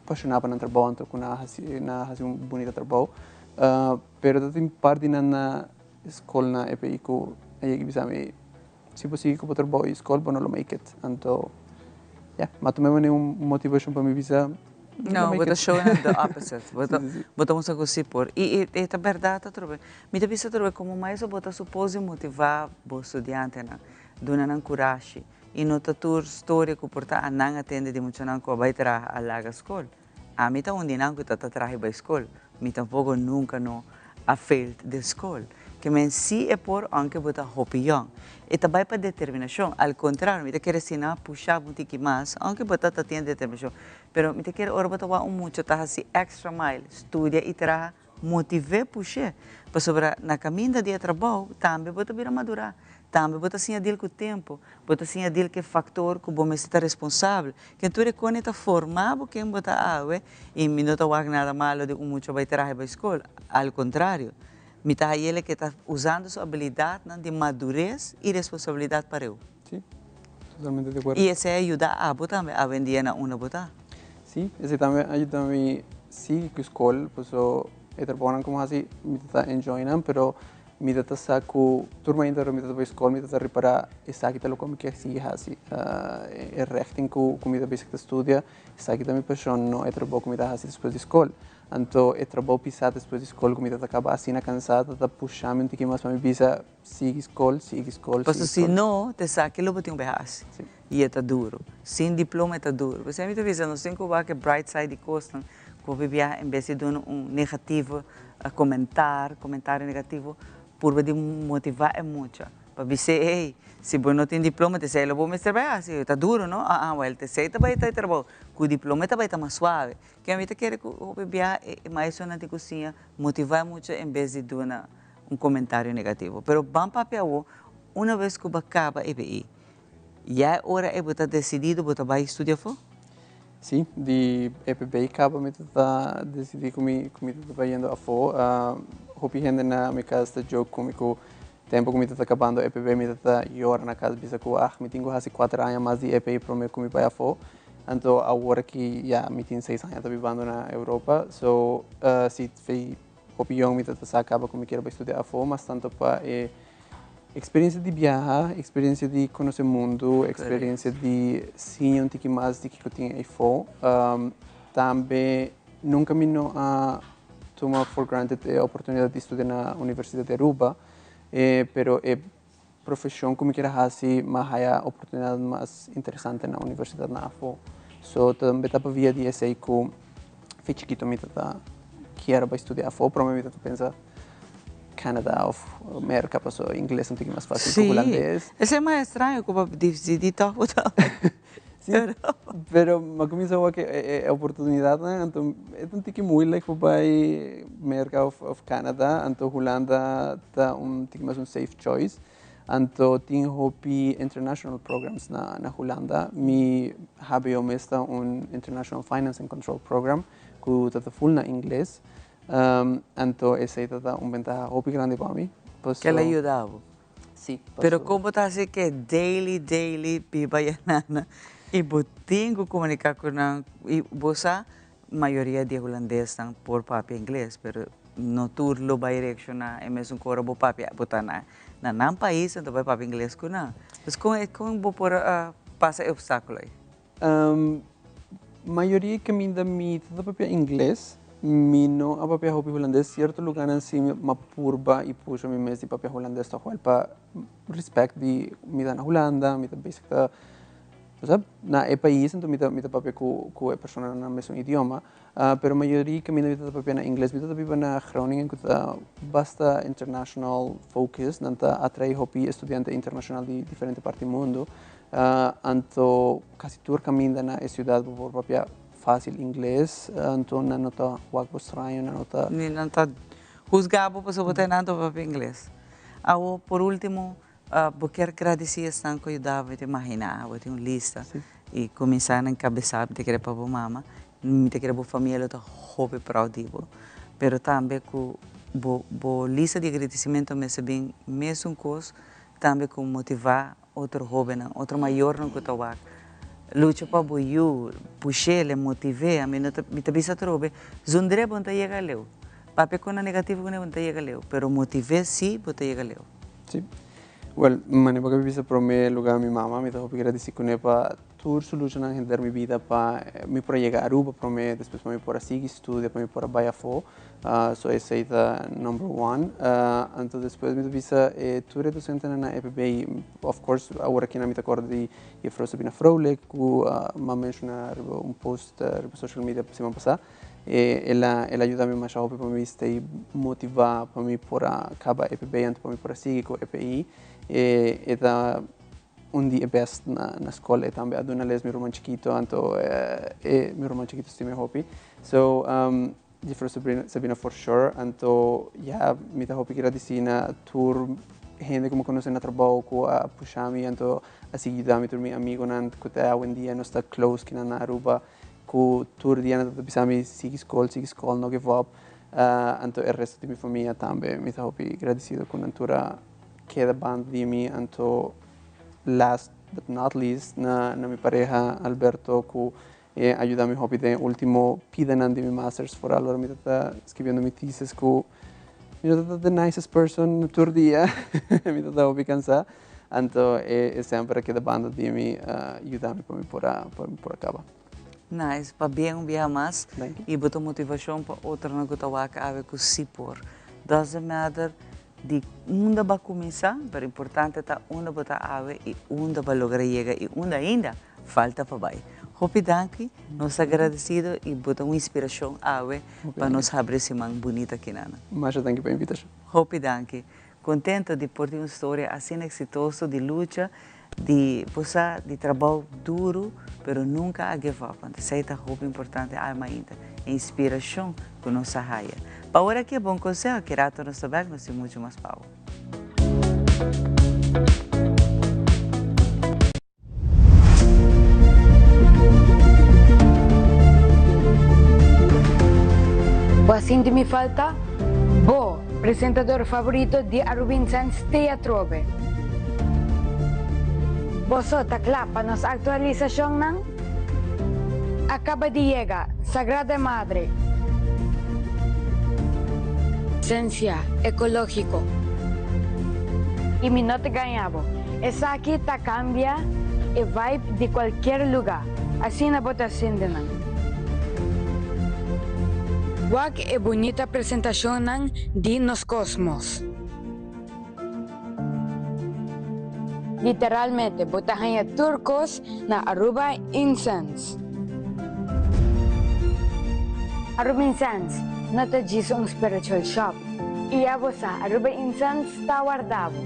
pashoná pa nan trabou, anto ku nan a hasi nan a hasi un bunita trabou. Pero ta tin par di nan na skol na EPI ku a yega i bisa mi, si bo sigui ku bo trabou i skol bo no lo make it. Anto ya, ma tuma e manera un motivashon pa mi bisa. No, bo ta show nan the opposite. Bo ta bo ta muestra ku si por. I e ta bèrdat atrobe. Mi ta bisa atrobe komo maestro bo ta supos di motivá bo studiantenan, duna nan kurashi. I no ta tur storia ku por ta a nan a tende di muchanan ku a bai traha a laga skol. Ami ta un di nan ku ta ta traha i bai skol. Mi tampoko nunka no a failed den skol. Ke men si e por aunke bo ta hopi yòn. E ta bai pa determinashon. Al kontrario mi ta kere si nan a pusha bo un tiki mas aunke bo ta ta tin e determinashon. Pero mi ta kere ora bo ta wak un mucha ta hasi extra mile, studia i traha, motiv'é push'é. Pasobra na kaminda di e trabou tambe bo ta bira madurá. Tambe bo ta siña deal ku tempu. Bo ta siña deal ku e faktor ku bo mester ta responsabel. Ken tur e kone ta forma bo ken bo ta awe i mi no ta wak nada malo di un mucha bai traha i bai skol. Al kontrario, mi ta hay'el ke ta usando su abilidatnan di madures i responsabilidat pareu. Sí, totalmente di akuerdo. I esei a yuda abo tambe awendia na unda bo ta? Sí, esei tambe a yuda mi sigui ku skol, pasobra e trabounan ku mi hasi mi ta enjoy nan, pero Mi ta ta sa ku tur mainta ora mi ta ta bai skol mi ta ta ripará esaki ta loke mi kier sigui hasi. E rechting ku mi ta bezig ta studia, esaki ta mi pashon, no e trabou ku mi ta hasi despues di skol. Anto e trabou pisá despues di skol ku mi ta ta kaba asina kansá ta ta pusha mi un tiki mas pa mi bisa sigui skol, sigui skol, sigui Pasobra si skol. no, te sa ke lo bo tin ku bai hasi. I e ta duru. Sin diploma e ta duru. P'esei mi ta bisa nos tin ku wak e bright side di kosnan. Ku hopi biaha en bes di duna un negativo komentar, komentario negativo, purba di motivá e mucha pa bis'é, ey, si bo no tin diploma t'esei lo bo mester bai hasi, ta duro no? Ah ah, wèl t'esei ta bai ta e trabou, ku diploma e ta bai ta mas suave. Ke mi ta kere ku hopi biaha e maestronan tin ku siña motivá e mucha en bes di duna un komentario negativo. Pero ban papia awo, una bes ku bo a kaba EBI, Ya e ora ei bo ta decidido bo ta bai studia afó? Sí, di EPB caba mi ta ta decidi cu mi cu mi ta ta bayendo afó. Hopi hende na mi cas ta joke cu mi cu tempo cu mi ta ta cabando EPB mi ta ta yora na cas bisa cu ah mi tin cu haci cuater aña mas di EPI prome cu mi bai afó. Anto awor aki ya mi tin seis aña ta bibando na Europa. So si fei Hopi yong mi ta ta sa caba cu mi kier bay studia afo, mas tanto pa e experiencia di biaha, experiencia di conoce mundo, experiencia di siña un tiki mas di kico tin eyfo. Tambe nunca mi no a tuma for granted e oportunidad di studia na Universidad di Aruba, pero e profesion cu mi kier a haci m'a haya oportunidad mas interesante na universidad na afo. So tambe ta pa via di esey cu fe chikito mi ta ta kier bay studia afo, prome mi ta ta pensa Canada of Merca paso ingles ta un tiki mas facil cu hulandes. Si, esey mas extraño cu bo dicidi toch bo ta bay. Sí, pero m'a cuminsa wak e oportunidadnan, anto e ta un tiki moeilijk pa bai Merca of Canada, anto Hulanda ta un tiki mas un safe choice. Anto tin hopi international programs na Hulanda. Mi hbo mes ta un International Finance and Control Program ku ta ta full na ingles. Anto esei ta ta un bentaha hopi grandi pa mi. Kel a yuda bo? Sí, paso. Pero kon bo ta hasi ke daily, daily biba yanana i bo tin ku komuniká ku nan i bo sa mayoria di e hulandesnan por papia ingles pero no tur lo bai reakshoná e mesun ku ora bo papia bo ta na nan pais anto bai papia ingles ku nan. Pues kon kon bo por a pasa e opstákulo ei? Mayoria caminda mi ta papia ingles, mi no a papia hopi hulandes, cierto lugarnan si mi a purba y pusha mi mes di papia hulandes toch wel pa respect di mi ta na Hulanda, mi ta bezig ta osea na e pais enton mi ta mi ta papia cu cu e personanan na mesun idioma, pero mayoria caminda mi ta papia na ingles, mi ta biba na Groningen cu ta basta international focus, nan ta atrae hopi estudiante internacional di diferente parti mundo. Anto casi tur caminda na e ciudad bo por papia facil ingles, anto nan no ta wak bo straño, nan no ta. Ni nan ta huzga bo pasobra bo ta nan ta papia ingles. Awo por ultimo bo kier gradici esnan cu a yuda bo, mi ta imagina bo tin un lista y cuminsa na encabeza mi ta kere pa bo mama, mi ta kere bo famia lo ta hopi proud di bo, pero tambe cu bo bo lista di agradicimento mester bin mesun cos tambe cu motiva Otro hóbennan, otro mayornan ku ta wak lucha pa bo yu, push'el, motiv'é. Ami no ta, mi ta bisa atrobe, zundr'é bo no ta yega leu. Papia ku nan negativo kuné bo no ta yega leu, pero motiv'é sí bo ta yega leu. Sí. Wèl, manera bo a bisa promé lugá mi mama, mi ta hopi gradisí kuné pa Tur su luchanan henter mi bida pa mi por a yega Aruba prome, despues pa mi por a sigui studia, pa mi por a bai afo. So esei ta number one. Anto despues mi ta bisa e tur e docentenan na EPB, of course awor aki nan mi ta acorda di Juffrouw Sabina Vrolijk cu m'a menciona riba un post riba social media siman pasa. El a el a yuda mi masha hopi pa mi stay motiva pa mi por a caba EPB anto pa mi por a sigui cu EPI. E ta Un di e best na na skol e tambe a duna les mi ruman chikito anto e mi ruman chikito stima e hopi so Juffrouw Sabrina Sabina for sure anto ya mi ta hopi gradisi na tur hende ku mi konosé na trabou ku a pusha mi anto a sigui yuda mi tur mi amigonan ku te awendia nos ta close kinan na Aruba ku tur dia nan ta bisa mi sigui skol sigui skol no give up anto e resto di mi famia tambe mi ta hopi gradisido ku nan tur a Keda banda di mi anto last but not least na na mi pareha Alberto ku e a yuda mi hopi den e ultimo pidanan di mi masters foral ora mi ta skibiendo mi thesis ku mi no ta the nicest person tur dia mi ta hopi kansa anto e e semper a keda banda di mi yuda mi pa mi por a pa mi por a kaba. Nice, pabien un biaha mas y bo ta motivacion pa otronan cu ta wak awe cu si por. Doesn't matter di unda bo a cuminsa, pero importante ta unda bo ta awe y unda bo a logra yega y unda ainda falta pa bay. Hopi danki, nos ta agradecido y bo ta un inspiracion awe pa nos habri e siman bunita aki nan. Masha danki pa e invitacion. Hopi danki. Contento di por tin un storia asina exitoso di lucha, di bo sa, di trabou duro, pero nunca a give up. Anto esey ta hopi importante alma ainda, e inspiracion cu nos a haya. Pa ora aki e bon conseho, aki rato nos ta bek, nos tin mucho mas pa bo. Bo a sinti mi falta? Bo, presentador favorito di Arubinsans t'ei atrobe. Boso ta kla pa nos aktualisashonnan? A kaba di yega Sagrada Madre. Sensia ekológiko. I mi no ta gaña bo. Esaki ta cambia e vibe di cualkier luga, asina bo ta sinti nan. Wak e bunita presentacionnan di nos cosmos. Literalmente bo ta haña tur cos na Aruba Incense. Aruba Incense no ta djis un spiritual shop. I ya bo sa, Aruba Incense ta warda bo.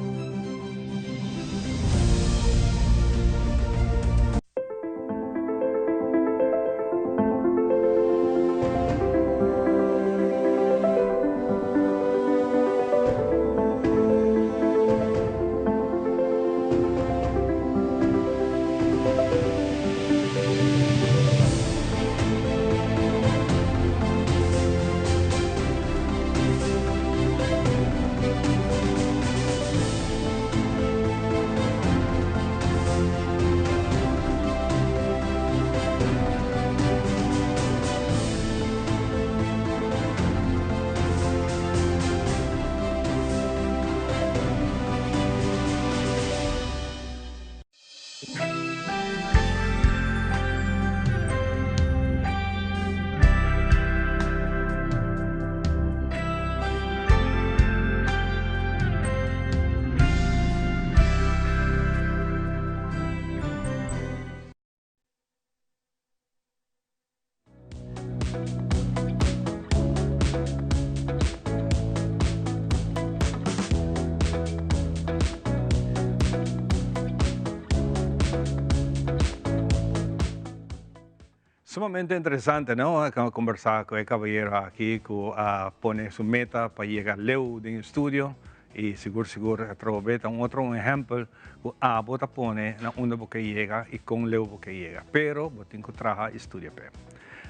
Sumamente interesante, no? Combersa cu e caballero aki cu a pone su meta pa yega leu den estudio y sigur sigur atrobe ta un otro un ehempel cu abo ta pone na unda bo ke yega y con leu bo ke yega. Pero bo tin cu traha y studia p'e.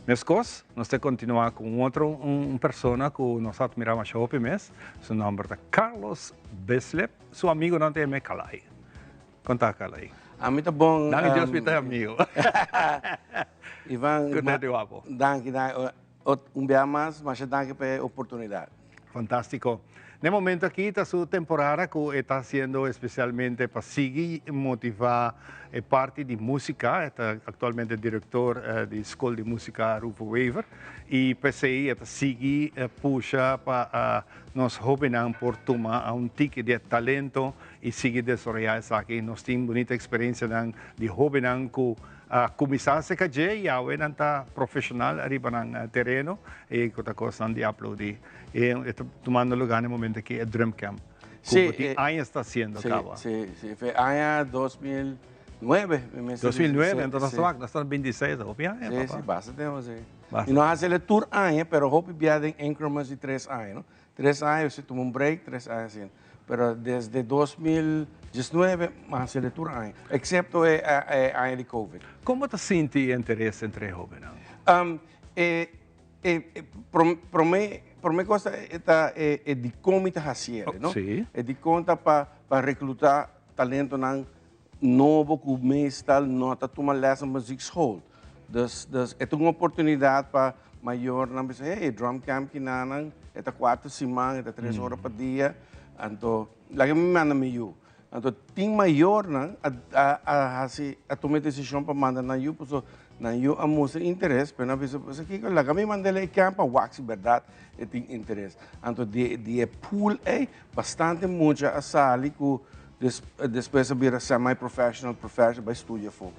Mescos, nos ta continua cu un otro un persona cu nos admira masha hopi mes. Su nomber ta Carlos Bislip. Su amigonan ta yam'e Calai. Con ta Calai? Ami ta bon. Danki Dios mi ta amigo. Ivan, Con ta di wapo? Danki, danki. Un bia mas, masha danki pa e oportunidad. Fantastico. Na e momento aki ta su temporada cu e ta haciendo especialmente pa sigui motiva e parti di musica. E ta actualmente director di School di Musica Rufo Wever y p'esey e ta sigui pusha pa nos hobennan por tuma un tiki di e talento y sigui desaroya esaki. Nos tin bunita experiencianan di hobennan cu a cuminsa acerca dje y awe nan ta profesional ariba nan tereno y cu ta cosnan di aplaudi. E ta tumando lugar na e momento aki e drum camp cu bo tin añas ta haciendo caba. Si, si, fe aña 2009. 2009, enton nos ta wak, nos ta na 26, hopi aña papa. Si, si, basta tempo si. Y nos haci el tur aña, pero hopi bia den increments di tres aña, no? Tres aña, si tuma un break, tres aña asina. Pero desde 2019 mi a haci el tur aña, excepto e aña di covid. Con bo ta sinti e interes entre e hobennan? E prome prome cos ta e dicon mi ta haci el, no? E dicon ta pa recluta talentonan nobo cu meestal no ta tuma les na muziekschool. Dus dus e ta un oportunidad pa mayornan bisa hey e drum camp kinanan e ta cuater siman e ta tres ora pa dia anto laga mi manda mi yu. Anto tin mayornan a a haci a tuma e decision pa manda nan yu pasobra nan yu a mustra interes pero nan a bisa pues kico laga mi mand'el e camp pa wak si berdad e tin interes. Anto di di e pool ey bastante mucha a sali cu Despues a bira semi professional, professional, bai studia afó.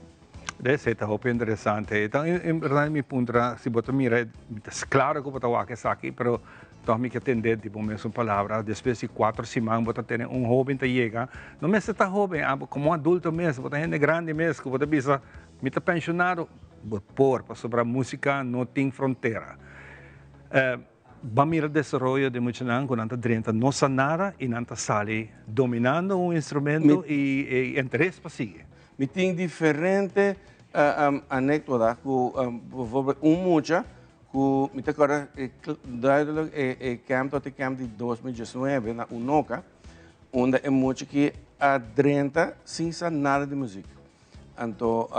Esei ta hopi interesante. E ta en berdad mi puntra si bo ta mira, ta claro cu bo ta wak esaki, pero toch mi ke tende di bo mesun palabra. Despues di cuatro siman bo ta tene un hoben ta yega, no mester ta hoben, abo como adulto mes, bo ta hende grandi mes cu bo ta bisa mi ta pensionado, bo por, pasobra musica no tin frontera. Ban mira desaroyo di muchanan ku nan ta drenta no sa nada i nan ta sali dominando un instrumento i e interes pa sigui. Mi tin diferente anekdota ku bijvoorbeeld un mucha ku mi ta kòrda duidelijk e camp tabata e camp di 2019 na Unoca unda e mucha ki a drenta sin sa nada di muzik. Anto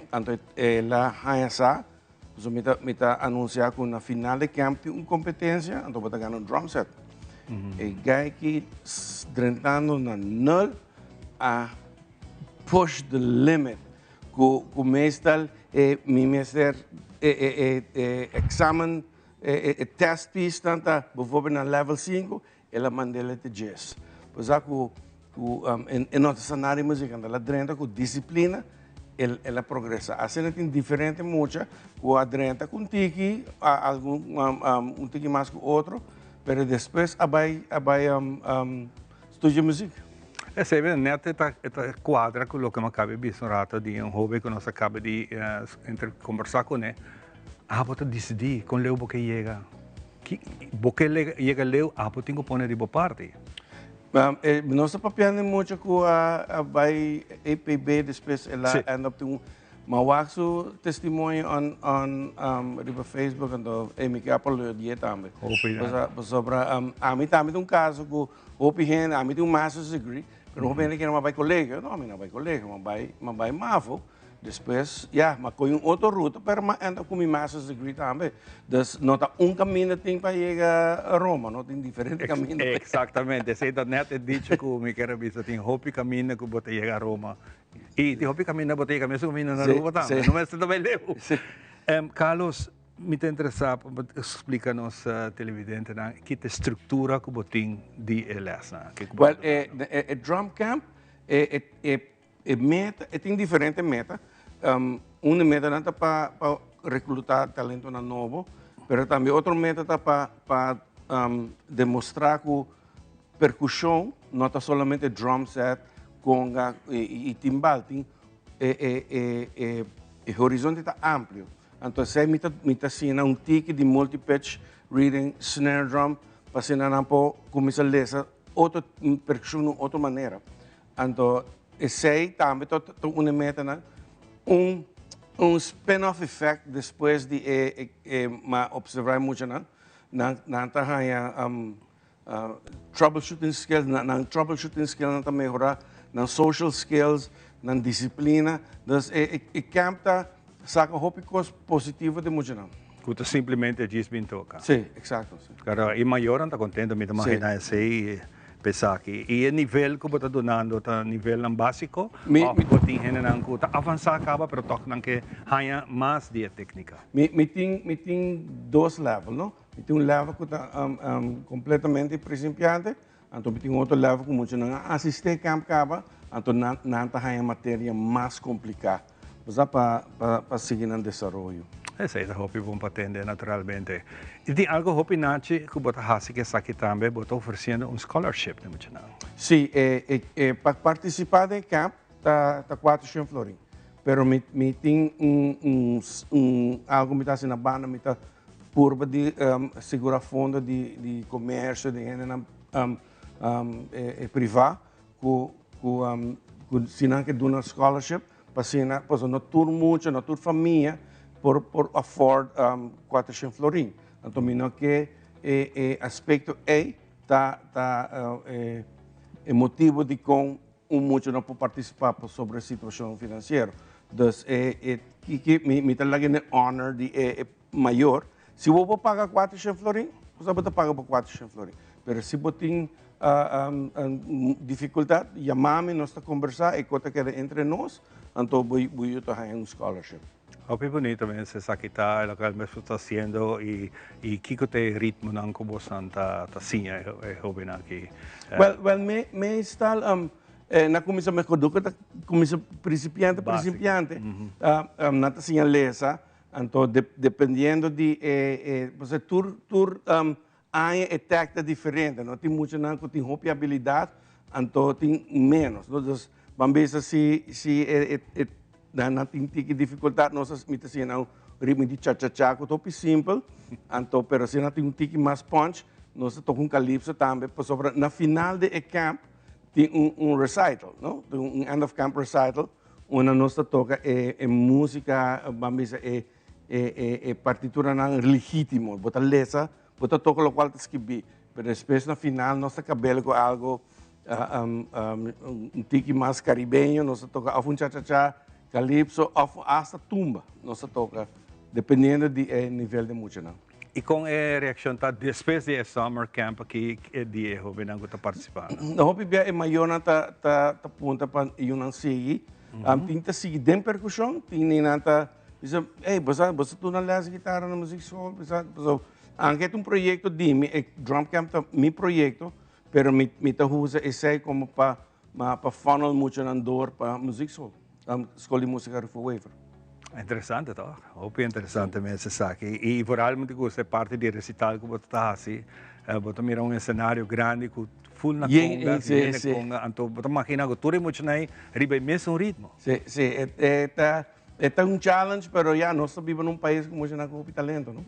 anto el a haña sa. Pasobra mi ta mi ta anuncia cu na final di camp tin un competencia, anto bo ta gana un drum set. E guy ki drentando na nul a push the limit cu cu meestal e mi mester e e e e examen e e test piece nan ta bijvoorbeeld na level cinco, El a mand'el te djes. Pues a cu cu e no ta sa nada di musica, anto el a drenta cu disciplina, el el a progresa. Asina tin diferente mucha cu a drenta cu un tiki, algun un tiki mas cu otro, pero despues a bay a bay studia music. Esei bira net e ta e ta cuadra cu loke mi a caba di bisa un rato di un hoben cu nos a caba di entre combersa cune. Abo ta dicidi con leu bo ke yega. Ki bo ke yega leu, abo tin ku pone di bo parti. Nos ta papiando mucho ku a bai EPB despues el a end up tin un ma wak su testimonio on on riba Facebook anto e mi ke apolodie tambe. Hopi Pasobra ami tambe tin un kaso ku hopi hende ami tin un masters degree pero hopi hende kere mi a bai colegio no mi no a bai colegio mi a bai mi a bai mavo. Despues, ya, m'a coge un otro ruta, pero m'a end up cu mi master's degree tambe. Dus no ta un caminda tin pa yega Roma, no, tin diferente caminda. Exactamente, esey ta net e dicho cu mi kier a bisa, tin hopi caminda cu bo ta yega Roma. Y tin hopi caminda bo ta yega mesun caminda na Aruba tambe, no mester ta bay leu. Carlos, mi ta interesa pa bo splica nos televidentenan ki ta e structura cu bo tin di e lesnan aki. Well, e drum camp, e E meta, e tin diferente meta. Un di metanan ta pa pa recluta talentonan nobo, pero tambe otro meta ta pa pa demostra cu percusion no ta solamente drum set, conga y timbal. Tin e e e e horizonte ta amplio. Anto esey mi ta siña un tiki di multi-pitch reading, snare drum, pa asina nan por cuminsa lesa otro percusion di otro manera. Anto esey tambe ta un meta nan un spin-off effect despues di e m'a observa mucho nan nan nan ta haya troubleshooting skills, nan troubleshooting skills nan ta mehora, nan social skills, nan disciplina. Dus e camp ta saca hopi cos positivo di mucho nan. Cu ta simplemente djis bin toca. Si, exacto. Si. Claro, e mayor ta contento, mi ta imagina esey pensa aki. Y e nivel cu bo ta dunando ta nivel nan basico? Of bo tin hende nan cu ta avansa caba, pero toch nan ke haya mas di e tecnica? Mi tin dos level, no? Mi tin un level cu ta completamente principiante, anto mi tin otro level cu mucho nan asisti camp caba, anto nan ta haya materia mas complica. Basta pa sigui nan desaroyo. Esey ta hopi bon pa tende, naturalmente. Y tin algo hopi nachi cu bo ta hasi cu esaki tambe, bo ta ofreciendo un scholarship na mucha nan. Si, pa participa den camp ta 400 florin. Pero mi tin un algo mi ta haci na banda, mi ta purba di sigura fondo di comercio, di hende nan priva, cu si nan ke duna scholarship, pa asina, pues no tur mucha, no tur famia por afford 400 florin. Anto mi no ke e aspecto ey ta e motivo di con un mucha no por participa pa sobre e situacion financiero. Dus mi ta laga e honor di e mayor. Si bo por paga 400 florin, bo ta paga pa 400 florin. Pero si bo tin dificultad, yama mi, nos ta conversa y cos ta keda entre nos, anto bo ta un scholarship. Hopi bunita mes esaki ta loke mes ta haciendo y kiko ta e ritmo nan cu bo ta siña e hoben aki? Well, meestal na cuminsa me cu ta cuminsa principiante, principiante, nan ta siña lesa, anto dependiendo di pues, tur aña e tech ta diferente, no tin mucho nan cu tin hopi habilidad, anto tin menos, no? Dus ban bisa si nan tin tiki dificultad, nos mi ta siña un ritmo di cha-cha-cha, cu hopi simpel, anto pero si nan tin un tiki mas punch, nos ta toca un calypso tambe, pasobra na final di e camp tin un recital, no? Tin un end of camp recital, unda nos ta toca e musica, ban bisa e partitura nan legitimo, bo ta lesa, bo ta toca locual ta skirbi, pero despues na final nos ta cabel cu algo un tiki mas caribeño, nos ta toca of un cha-cha-cha, calypso, of hasta tumba, nos ta toca, dependiendo di e nivel di mucha nan. Y con e reaccion ta despues di e summer camp aki di e hobennan cu ta participa? No, hopi bia e mayornan ta punta pa yunan sigui. Tin ta sigui den percusion, tin nan ta bisa, "Hey, bo sa duna les guitarra na muziekschool?" Bisa, so, aunke ta un proyecto di mi, e drum camp ta mi proyecto, pero mi ta usa esey como pa funnel mucho nan door pa muziekschool, School di Musica Rufo Wever. Interesante, toch? Hopi interesante mes esaki. Y vooral mi gusta e parti di recital cu bo ta hasi. Bo ta mira un escenario grandi cu full na conga, hende conga. Anto bo ta imagina cu tur e muchanan ey riba e mesun ritmo. Si, ta un challenge, pero ya, nos ta biba den un pais cu muchanan cu hopi talento, no?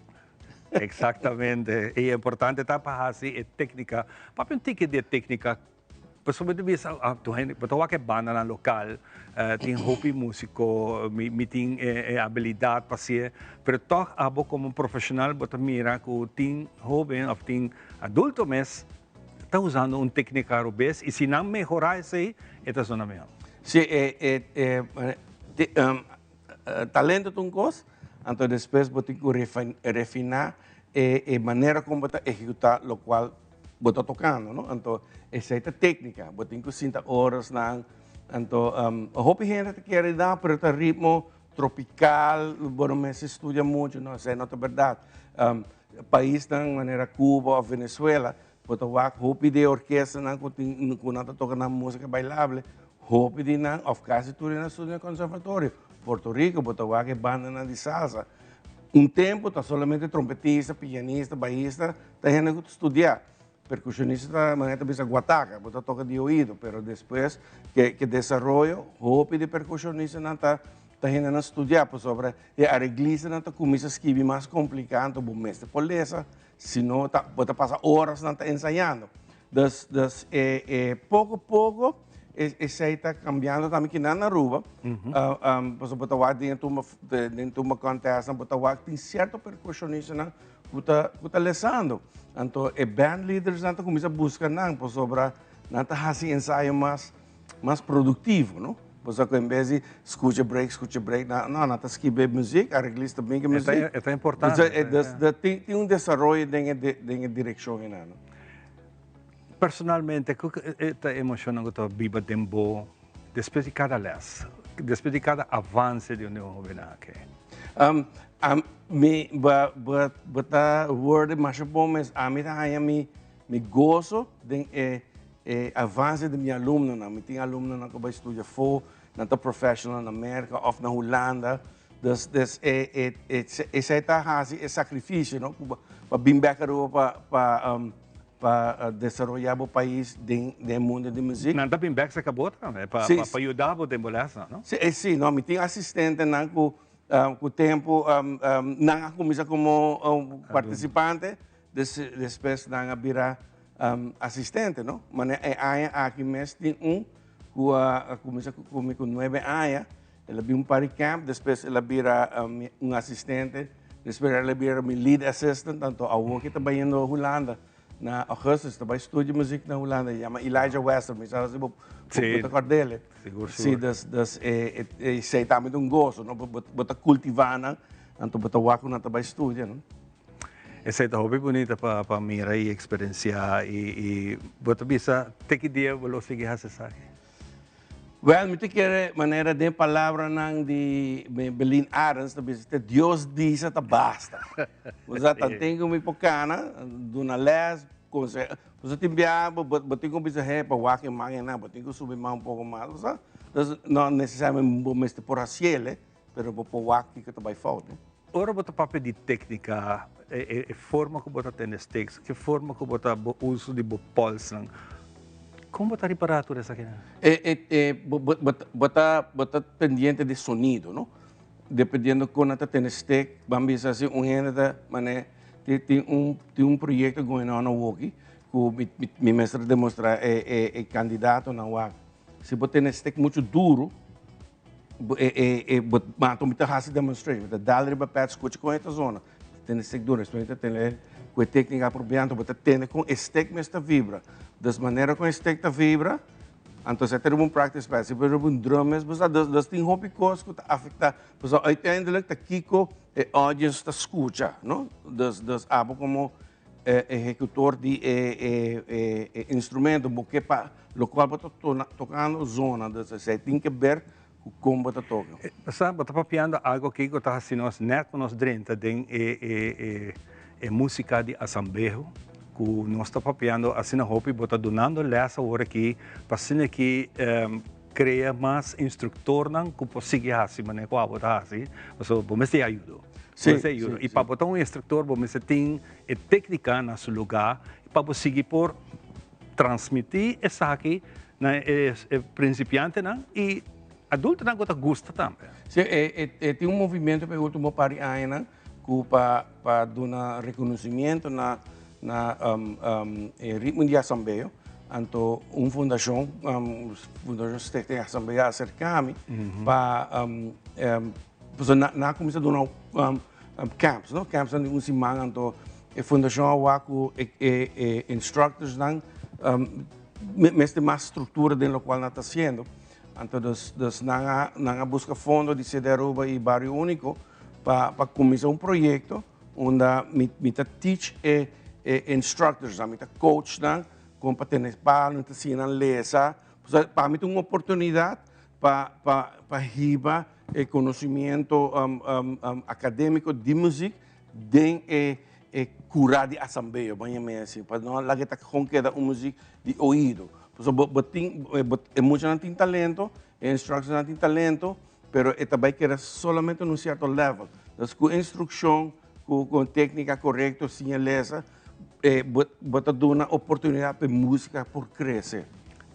Exactamente. Y importante ta pa hasi e tecnica. Papia un tiki di tecnica. Pasobra mi ta bisa, ah, tur hende, bo ta wak e bandanan local, tin hopi musico, mi tin e habilidad pa hacié, pero toch abo como profesional bo ta mira cu tin hoben of tin adulto mes ta usando un tecnica robes y si nan mehora esey, e ta zona mehor. Si, talento ta un cos, anto despues bo tin cu refina e manera con bo ta ehecuta locual bo ta tocando, no? Anto, esey ta tecnica, bo tin cu sinta horas nan, anto, hopi hende ta kere da, pero ta ritmo tropical, bo no mester studia mucho, no, esey no ta berdad. Paisnan manera Cuba of Venezuela, bo ta wak hopi di orkestanan cu tin, cu nan ta toca nan musica bailable, hopi di nan, of casi tur nan studia na conservatorio. Puerto Rico, bo ta wak e bandanan di salsa. Un tempo ta solamente trompetista, pianista, bajista, ta hende cu ta studia. Percusionista ta manera ta bisa guataca, bo ta toca di oido, pero despues cu desaroyo, hopi di percusionista nan ta. Ta hendenan studiá pasobra e areglistanan ta kuminsá skibi mas kompliká, anto bo mester por lesa, si no ta bo ta pasa orasnan ta ensayando. Dus dus e e poko poko esei ta kambiando tambe kinan na Aruba, pasobra bo ta wak den e tumba den tumba contestnan bo ta wak tin sierto perkushonistanan ku ta ku ta lesando. Anto e bandleadersnan ta kuminsá buska nan pasobra nan ta hasi ensayo mas mas produktivo, no? Bo sa ku en bes di skucha break, skucha break, nan, no, nan ta skibi e muzik, areglista bin ku e muzik. E ta importante. Dus, tin, tin un desaroyo den e, den e direkshon einan, no? Personalmente, ku ta e emoshonnan ku ta biba den bo despues di kada lès, despues di kada avanse di un hobennan aki? Mi, bo, bo, bo ta worde masha bon mes. Ami ta haña mi, mi goso den e E avance di mi alumnonan, mi tin alumnonan ku bai studia afó, nan ta professional na Merka òf na Hulanda, dus dus e e e esei ta hasi e sakrifisio no ku pa bin bèk Aruba pa pa pa desaroyá bo pais den den e mundo di muzik. Nan ta bin bèk serka bo tambe pa pa yuda bo den bo lèsnan no? Si e si no mi tin asistentenan ku ku tempu nan a kuminsá komo partisipante Despues nan a bira asistente, no? Mane e aña aki mes tin un ku a kuminsá ku mi ku nuebe aña, el a bin un par di camp, despues el a bira un asistente, despues el a bira mi lead assistant, anto awor ke ta bayendo Hulanda na augustus, ta bai studia muzik na Hulanda, e yama Elijah Wester, mi sa si bo ta kòrd'el. Sigur, sigur. Si, dus, dus esei tambe ta un goso, no? Bo ta kultivá nan, anto bo ta wak ku nan ta bai studia, no? Esei ta hopi bunita pa pa mira i eksperensiá i i bo ta bisa te ki dia bo lo sigui hasi esaki? Wèl, mi ta kere manera den palabranan di Belin Arends ta bisa te Dios bisa ta basta. Bo sa tanten ku mi por kana, duna lès, konseho. Bo sa tin biaha bo bo tin ku bisa hey pa wak e man einan, bo tin ku subi man un poko mas, bo sa. Entonces no nesesariamente bo mester por hasiel, pero bo por wak kiko ta bai fout. Ora bo ta papia di téknika, e forma ku bo ta tene sticks, e forma ku bo ta bo uso di bo polsnan, kon bo ta ripará tur esakinan? Bo ta bo ta pendiente di sonido, no? Dependiendo kon nan ta tene stick, ban bisa si un hende ta manera tin un tin un proyekto going on awoki ku mi mester demostrá e kandidatonan wak. Si bo tene stick muchu duru, E e bo mato mi ta hasi demonstration, mi ta dal riba pad scucha con e ta zona. Tene stick duro, despues mi ta tene cu e tecnica apropiado, bo ta tene con e stick mes ta vibra. Dus manera con e stick ta vibra, anto si a ta riba un practice pad, si bo riba un drum mes, bo sa, dus dus tin hopi cos cu ta afecta, pasobra uiteindelijk ta kico e audience ta scucha, no? Dus dus abo como ehecutor di e e instrumento bo ke pa locual bo ta tocando zona dus esey tin ke ber cu con bo ta toca. Sa bo ta papiando algo aki cu ta haci nos net cu nos drenta den e e e musica di asambeho cu nos ta papiando asina hopi bo ta dunando les awor aki pa asina aki crea mas instructornan cu por sigui haci manera cu abo ta haci pasobra bo mester ayudo. Sí, Bo mester ayudo. sí, I pa bo ta un instructor bo mester tin e técnica na su lugá pa bo sigui por transmití esaki na e e principiantenan i adultonan ku ta gusta tambe. Sí, e e e tin un movimiento pa e último par di añanan ku pa pa duna reconocimiento na na e ritmo di asambeo, anto un fundashon, Fundashon Stichting Asambeo a aserká mi pa Pasobra nan nan a kuminsá duna camps, no? Campsnan di un siman, anto e fundashon a wak ku e e e instructorsnan mester mas struktura den lokual nan ta hasiendo. Anto dus dus nan a nan a buska fondo di Cede Aruba i Bario Uniko pa pa kuminsá un proyekto unda mi mi ta teach e e instructorsnan, mi ta coach nan kon pa tene palo, mi ta siña nan lesa. Pasobra pa mi ta un oportunidat pa pa pa hiba e conocimiento academico di muziek den e e cura di asambeo, ban yam'e asi, pa no laga e ta con keda un muziek di oido. Pasobra bo bo tin e muchanan tin talento, e instructorsnan tin talento, pero e ta bay keda solamente na un cierto level. Entonces cu instruccion, cu cu tecnica corecto, siña lesa, bo bo ta duna oportunidad pa e musica por crece.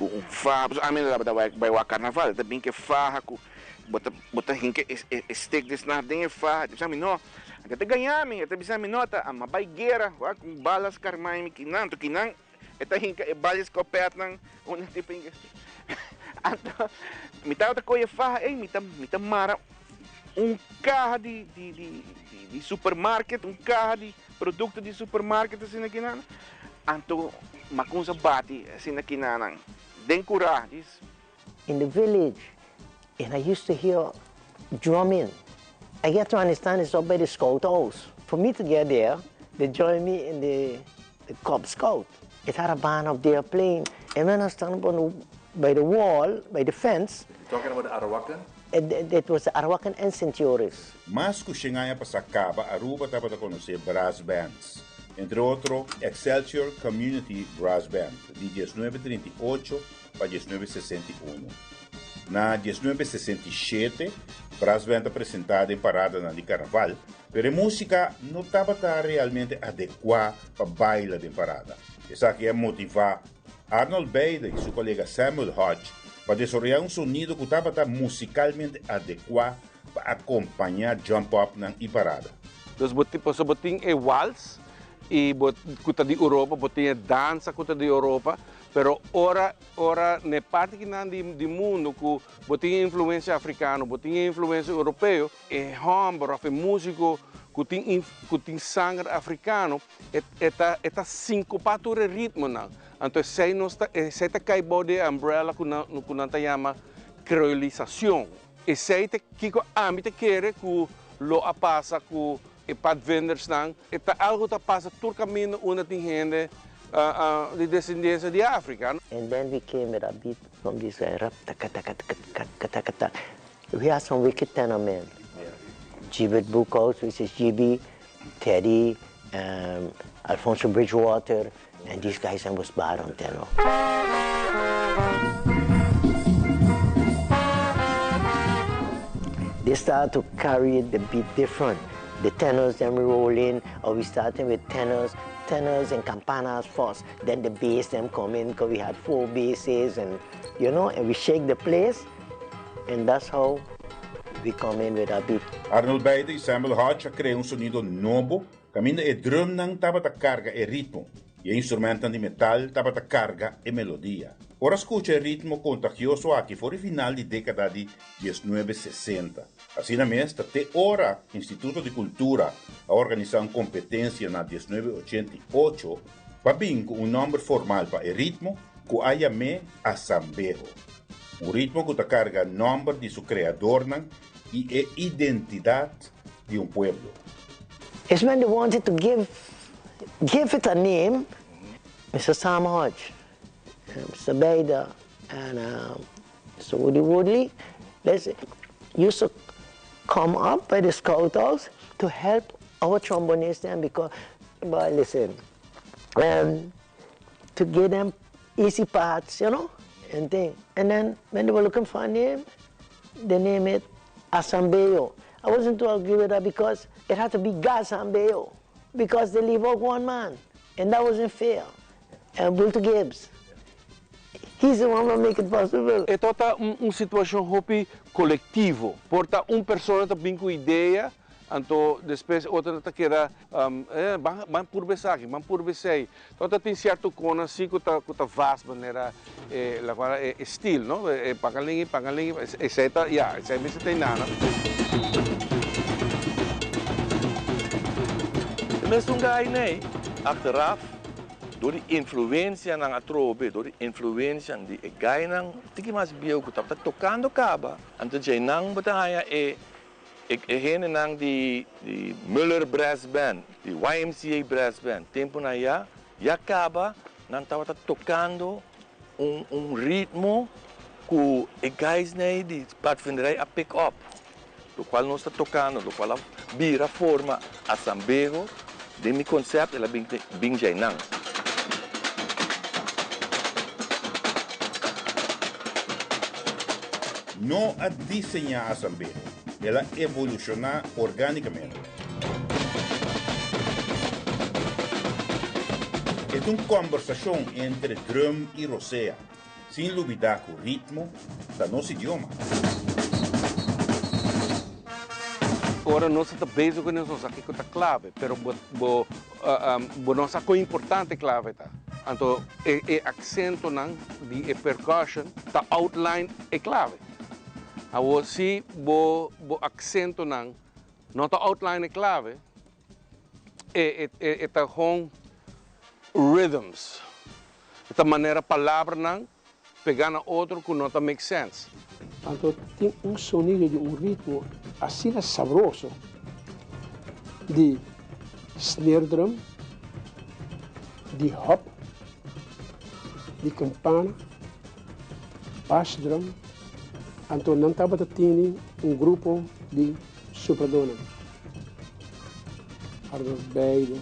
Ku un faha, pasobra ami no tabata bai wak karnaval, ta bin ku e faha ku bo ta bo ta hinka e e stek di snaf den e faha, e ta bisa mi no, anto e ta gaña mi, e ta bisa mi no ta ama bai guera wak ku balas karmai mi kinan, anto kinan e ta hinka e bala skopètnan unda e tipo hinka e anto mi tabata kohe e faha ei mi ta mi ta mara un kaha di di di di supermarket, un kaha di produkto di supermarket asina kinan. Anto m'a kumsa bati asina kinanan den kurá, djis. In the village and I used to hear drumming I get to understand it's up by the scout house for me to get there they join me in the the cub scout it had a band up there playing and when I stand up on the by the wall by the fence Talking about the Arawakan? It, it was the Arawakan and Sint Joris. Mas ku shen aña pasá kaba Aruba tabata konosé brass bands, entre otro Excelsior Community Brass Band di 1938 pa 1961. Na 1967 brass band a presentá den paradanan di karnaval, pero e músika no tabata realmente adekuá pa baila den parada. Esaki a motivá Arnold Beide i su kolega Samuel Hodge pa desaroyá un sonido ku tabata musikalmente adekuá pa akompañá jump-upnan i parada. Dus bo tin, pasobra bo tin e wals i bo ku ta di Europa, bo tin e dansa ku ta di Europa, pero ora ora na e parti kinan di di mundu ku bo tin e influensia afrikano, bo tin e influensia europeo, e hòmber òf e músiko ku tin ku tin sanger afrikano E e ta e ta sinkopá tur e ritmonan. Anto esei nos ta esei ta kai bou di e umbrella ku nan ku nan ta yama kreolisashon. Esei ta kiko ami ta kere ku lo a pasa ku e padvindersnan. E ta algu ta pasa tur kaminda unda tin hende di desendensia di Afrika. And then we came with a beat from this guy, rap taka taka taka taka taka taka. We had some wicked tenor men. Gilbert Boekhout, which is GB, Teddy, um, Alfonso Bridgewater, and these guys and was bad on tenor. They start to carry the beat different. The tenors then we roll in, or we starting with tenors, tenors and campanas first. Then the bass them come in, because we had four basses and, you know, and we shake the place. And that's how we come in with our beat. Arnold Beide i Samuel Hodge a krea un sonido nobo kaminda e drùmnan tabata karga e ritmo i e instrumentnan di metal tabata karga e melodia. Por a skucha e ritmo kontagioso aki for di final di dékada di diesnuebe sesenta. Asina mes ta te ora Instituto di Kultura a organisá un kompetensia na 1988 pa bin ku un nòmber formal pa e ritmo ku a yam'é Asambeho. Un ritmo ku ta karga nòmber di su kreadornan i e identidat di un pueblo. It's when they wanted to give give it a name, Mister Sam Hodge, Mister Bader and Mister Woody Woodley, they used to come up by the scout house to help our trombonist them because, boy, listen, um, to give them easy parts, you know, and thing. And then when they were looking for a name, they named it Asambeo. I wasn't to agree with that because it had to be Gazambeo because they leave out one man, and that wasn't fair. And Walter Gibbs, he's the one that make it possible. E tabata un situashon hopi kolektivo. Por ta un persona ta bin ku idea, anto despues otro ta keda, ban ban purba esaki, ban purba esei. Tabata tin sierto konan si ku ta ku ta vast manera e lakual e stil no, e pakalingui pakalingui esei ta ya esei mester ta inana. E mesun gai nei achteraf Dor di influencianan atrobe, dor di influencianan di e gainan tiki mas bieu cu tabata tocando caba, anto djeinan bo ta haya e e hendenan di di Muller Brass Band, di YMCA Brass Band, temponan ya, ya caba nan tabata tocando un un ritmo cu e guysnan di padvinderij a pick up, locual nos ta tocando, locual a bira forma Asambeho, den mi concept el a bin bin djainan. No a diseñá Asambeho, el a evolushoná orgánikamente. E ta un kòmbersashon entre drum i rosea. Sin lubidá ku ritmo ta nos idioma. Ora nos ta bezig ku nos nos sa kiko ta klave, pero bo bo bo no sa kon importante klave ta. Anto e e aksentonan di e percussion ta outline e klave. Awor si bo bo aksentonan no ta outline e klave, e e e ta gewoon rhythms. E ta manera palabranan pegá na otro ku no ta make sense. Anto tin un sonido di un ritmo asina sabroso di snare drum, di hop, di kampana, bass drum. Anto nan tabata tini un grupo di supradónan, Arnold Beide,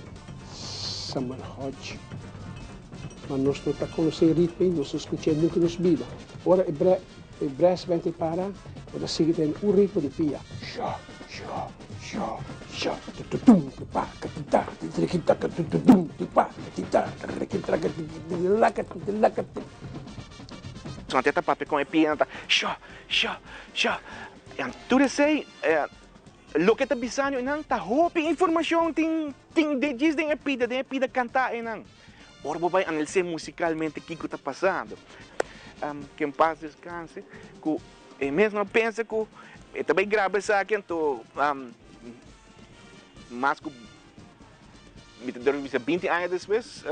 Samuel Hodge. Ma nos no ta konosé e ritmo ei, nos no skuch'é nunka nos bida. Ora e bre e brass band ei para, bo ta sigui tende un ritmo di pia, sho, sho, sho, sho, tu tu tum, tu pa, ka ti ta, ti tri ki ta ka tu tu tum, tu pa, ka ti ta, tri ki tra ka ti ti la ka ti la ka ti. Su ta papia kon e pia ta sho, sho, sho. Tur esei, loke ta bisando einan ta hopi informashon tin tin djis den e pida, den e pida kantá einan. Ora bo bai analis'é musikalmente kiko ta pasando, ke en pas deskanse, ku e mes no a pensa ku e ta bai graba esaki anto mas ku mi ta durf bisa binti aña despues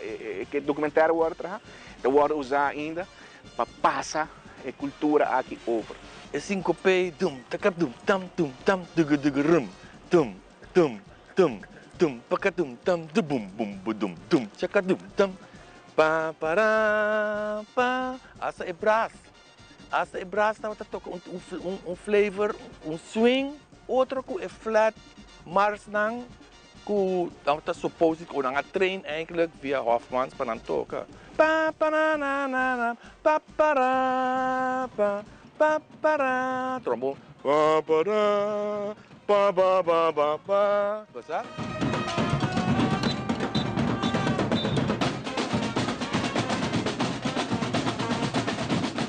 e dokumentario a wòrdu traha, ta wòrdu usá ainda pa pasa e kultura aki over. E sinkopé dum taka dum tam tum tam dugu dugu rum tum tum tum tum paka dum tam du bum bum budum dum chaka dum tam pa para pa hasta e bras hasta e bras tabata toka un un un flavor un swing otro ku e flat marsnan Ku nan ta supposed ku nan a train eigenlijk via Hofmans pa nan toka. Pa pa na na na na pa pa ra pa pa pa ra trombon pa pa ra pa ba ba ba pa bo sa?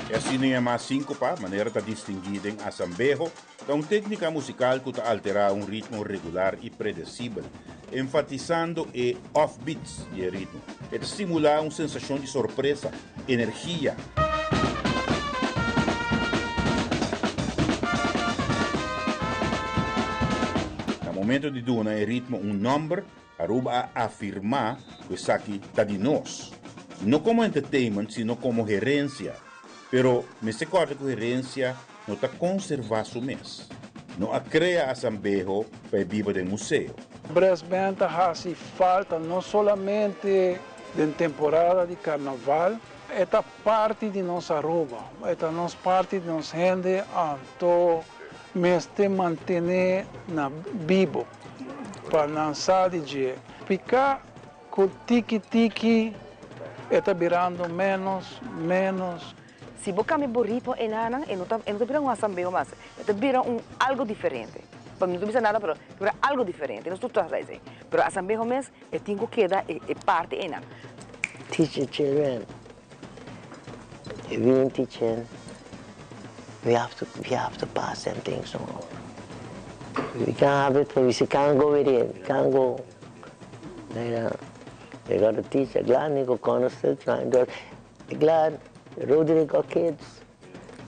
E asina yamá sínkopa, manera ta distinguí den asambeho, Ta un téknika musikal ku ta alterá un ritmo regular i predesibel, enfatisando e off-beats di e ritmo. E ta stimulá un sensashon di sorpresa, energia. Na momento di duna e ritmo un nòmber, Aruba a afirmá ku esaki ta di nos. No komo entertainment, sino komo herensia. Pero mester kòrda ku herensia no ta konservá su mes. No a krea Asambeho pa e biba den museo. Brass band ta hasi falta no solamente den temporada di carnaval, e ta parti di nos Aruba, e ta nos parti di nos hende anto mester mantene na bibo pa nan sa di dje. Pica cu tiki tiki e ta birando menos, menos. Si bo cambia bo ritmo enanan e no ta e no ta bira un asambeo mas, e ta bira un algo diferente. Pa mi no ta bisa nada pero e ta bira algo diferente, nos tur ta sa esei. Pero asambeo mes e tin cu keda e e parti einan. Teach the children. If we ain't teaching, we have to we have to pass them things on. We can't have it, but we can't go with it. We can't go like that. They got to teach. I'm glad Nico Connor still trying to. I'm glad Roderick got kids.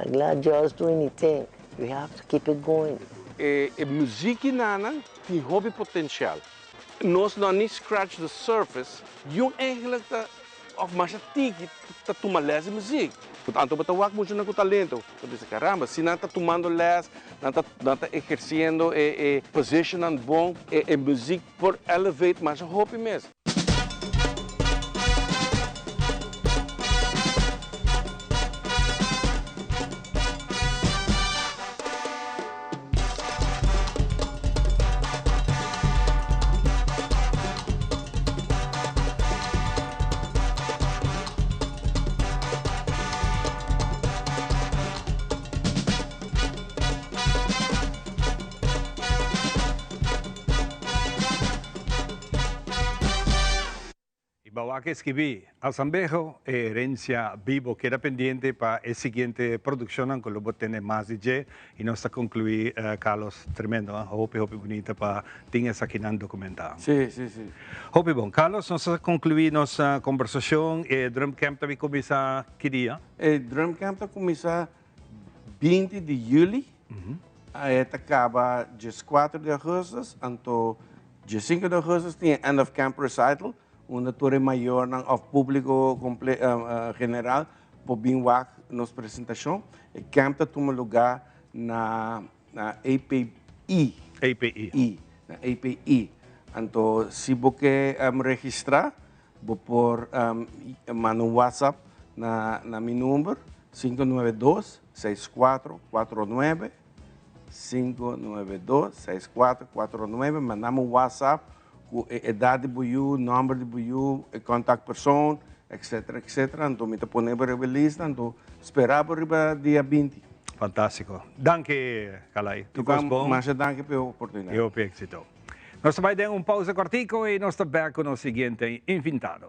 I'm glad Joe's doing the thing. We have to keep it going. E e muziekinanan tin hopi potencial. Nos no a ni scratch the surface. Jong eigenlijk ta of masha tiki ta tuma les di muziek. Anto bo ta wak muchanan ku talento. Bo ta bisa caramba si nan ta tumando les, nan ta nan ta eherciendo e e positionnan bon, e e muziek por elevate masha hopi mes. Bo a skirbi Asambeho e herencia bibo. Keda pendiente pa e siguiente produccionnan cu lo bo tene mas di dje. Y nos ta conclui, Carlos, tremendo, hein? Hopi, hopi bunita pa tin esakinan documenta. Si, si, si. Hopi bon. Carlos, nos ta conclui nos conversacion. E drum camp ta bin cuminsa ki dia? E drum camp ta cuminsa 20 di juli. E ta caba 14 di augustus. Anto 15 di augustus tin e end of camp recital, unda tur e mayornan of publico general por bin wak nos presentacion. E camp ta tuma lugar na API. API. I, na API. Anto si bo ke registra, bo por manda un WhatsApp na mi number, 592 6449, 592 6449. Manda mi un WhatsApp ku e edat di bo yu, nòmber di bo yu, e contact persoon, etcetera, etcetera. Anto mi ta pone bo riba e lista, anto spera bo riba dia 20. Fantástiko. Danki, Kalai. Tur kos bon. Masha danki pa e oportunidat. I hopi éksito. Nos ta bai den un pausa kòrtiku i nos ta bèk ku nos siguiente invitado.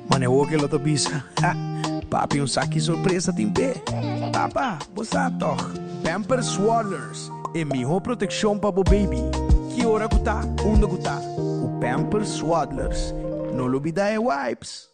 Mane woke lo ta bisa, Ha, papi un saki sorpresa tin p'e. Papa, bo sa tog? Pampers Swaddlers, e miho protekshon pa bo baby. Ki ora ku ta, unda ku ta, ku Pampers Swaddlers. No lubida e wipes!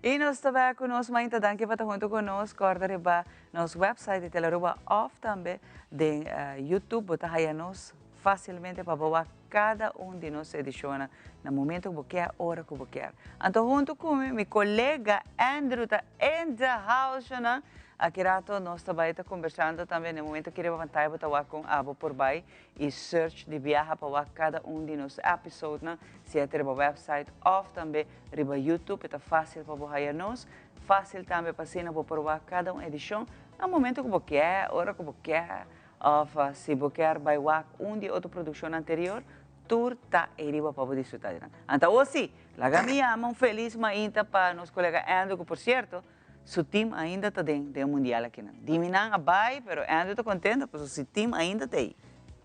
Y nos ta bek cu nos mainta. Danki pa ta hunto cu nos. Corda riba nos website di Telearuba of tambe den YouTube. Bo ta haya nos facilmente pa bo wak cada un di nos edicionnan na momento cu bo kier, ora cu bo kier. Anto hunto cu mi, mi colega Andrew ta in the house, shonan. Aki rato nos ta bay ta conversando tambe na e momento cu riba pantaya bo ta wak con abo por bay y search di biaha pa wak cada un di nos episodenan, sea ta riba website of tambe riba YouTube. E ta facil pa bo haya nos, facil tambe pa asina bo por wak cada un edicion na momento cu bo kier, ora cu bo kier, of si bo kier bay wak un di otro produccion anterior, tur ta ey riba pa bo disfruta di nan. Anta awo si, laga mi yama un feliz mainta pa nos colega Andrew cu por cierto, Su team ainda ta den den mundial akinan. Dimi nan a bai pero Andrew ta contento pasobra su team ainda ta ei.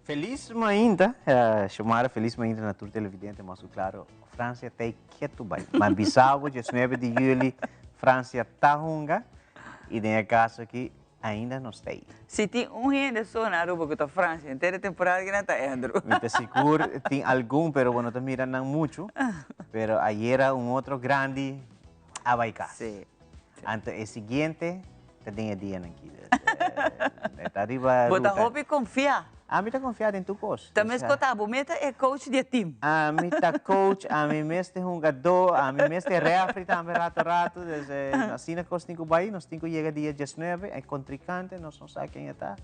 Feliz mainta, Xiomara, feliz mainta na tur televidente, mas cu claro Francia ta ei ketu bai. Ma bisa bo 19 di juli Francia ta hunga y den e caso aki. Ainda nos ta ei. Si tin un hende so na Aruba ku ta Francia henter e temporada kinan ta Andrew. Mi ta sigur tin algun pero bo no ta mira nan muchu. Pero ayera un otro grandi a bai kas. Sí. Anto e siguiente ta den e dianan aki. E ta riba Bo ta ruta. hopi konfia. Ami ta konfia den tur kos. Ta mes ku ta bo mes ta e coach di e team. Ami ta coach, ami mes ta e hungadó, ami mes ta e refri tambe rato rato. Dus asina kos tin ku bai. Nos tin ku yega dia diesnuebe. E kontrinkante nos no sa ken e ta.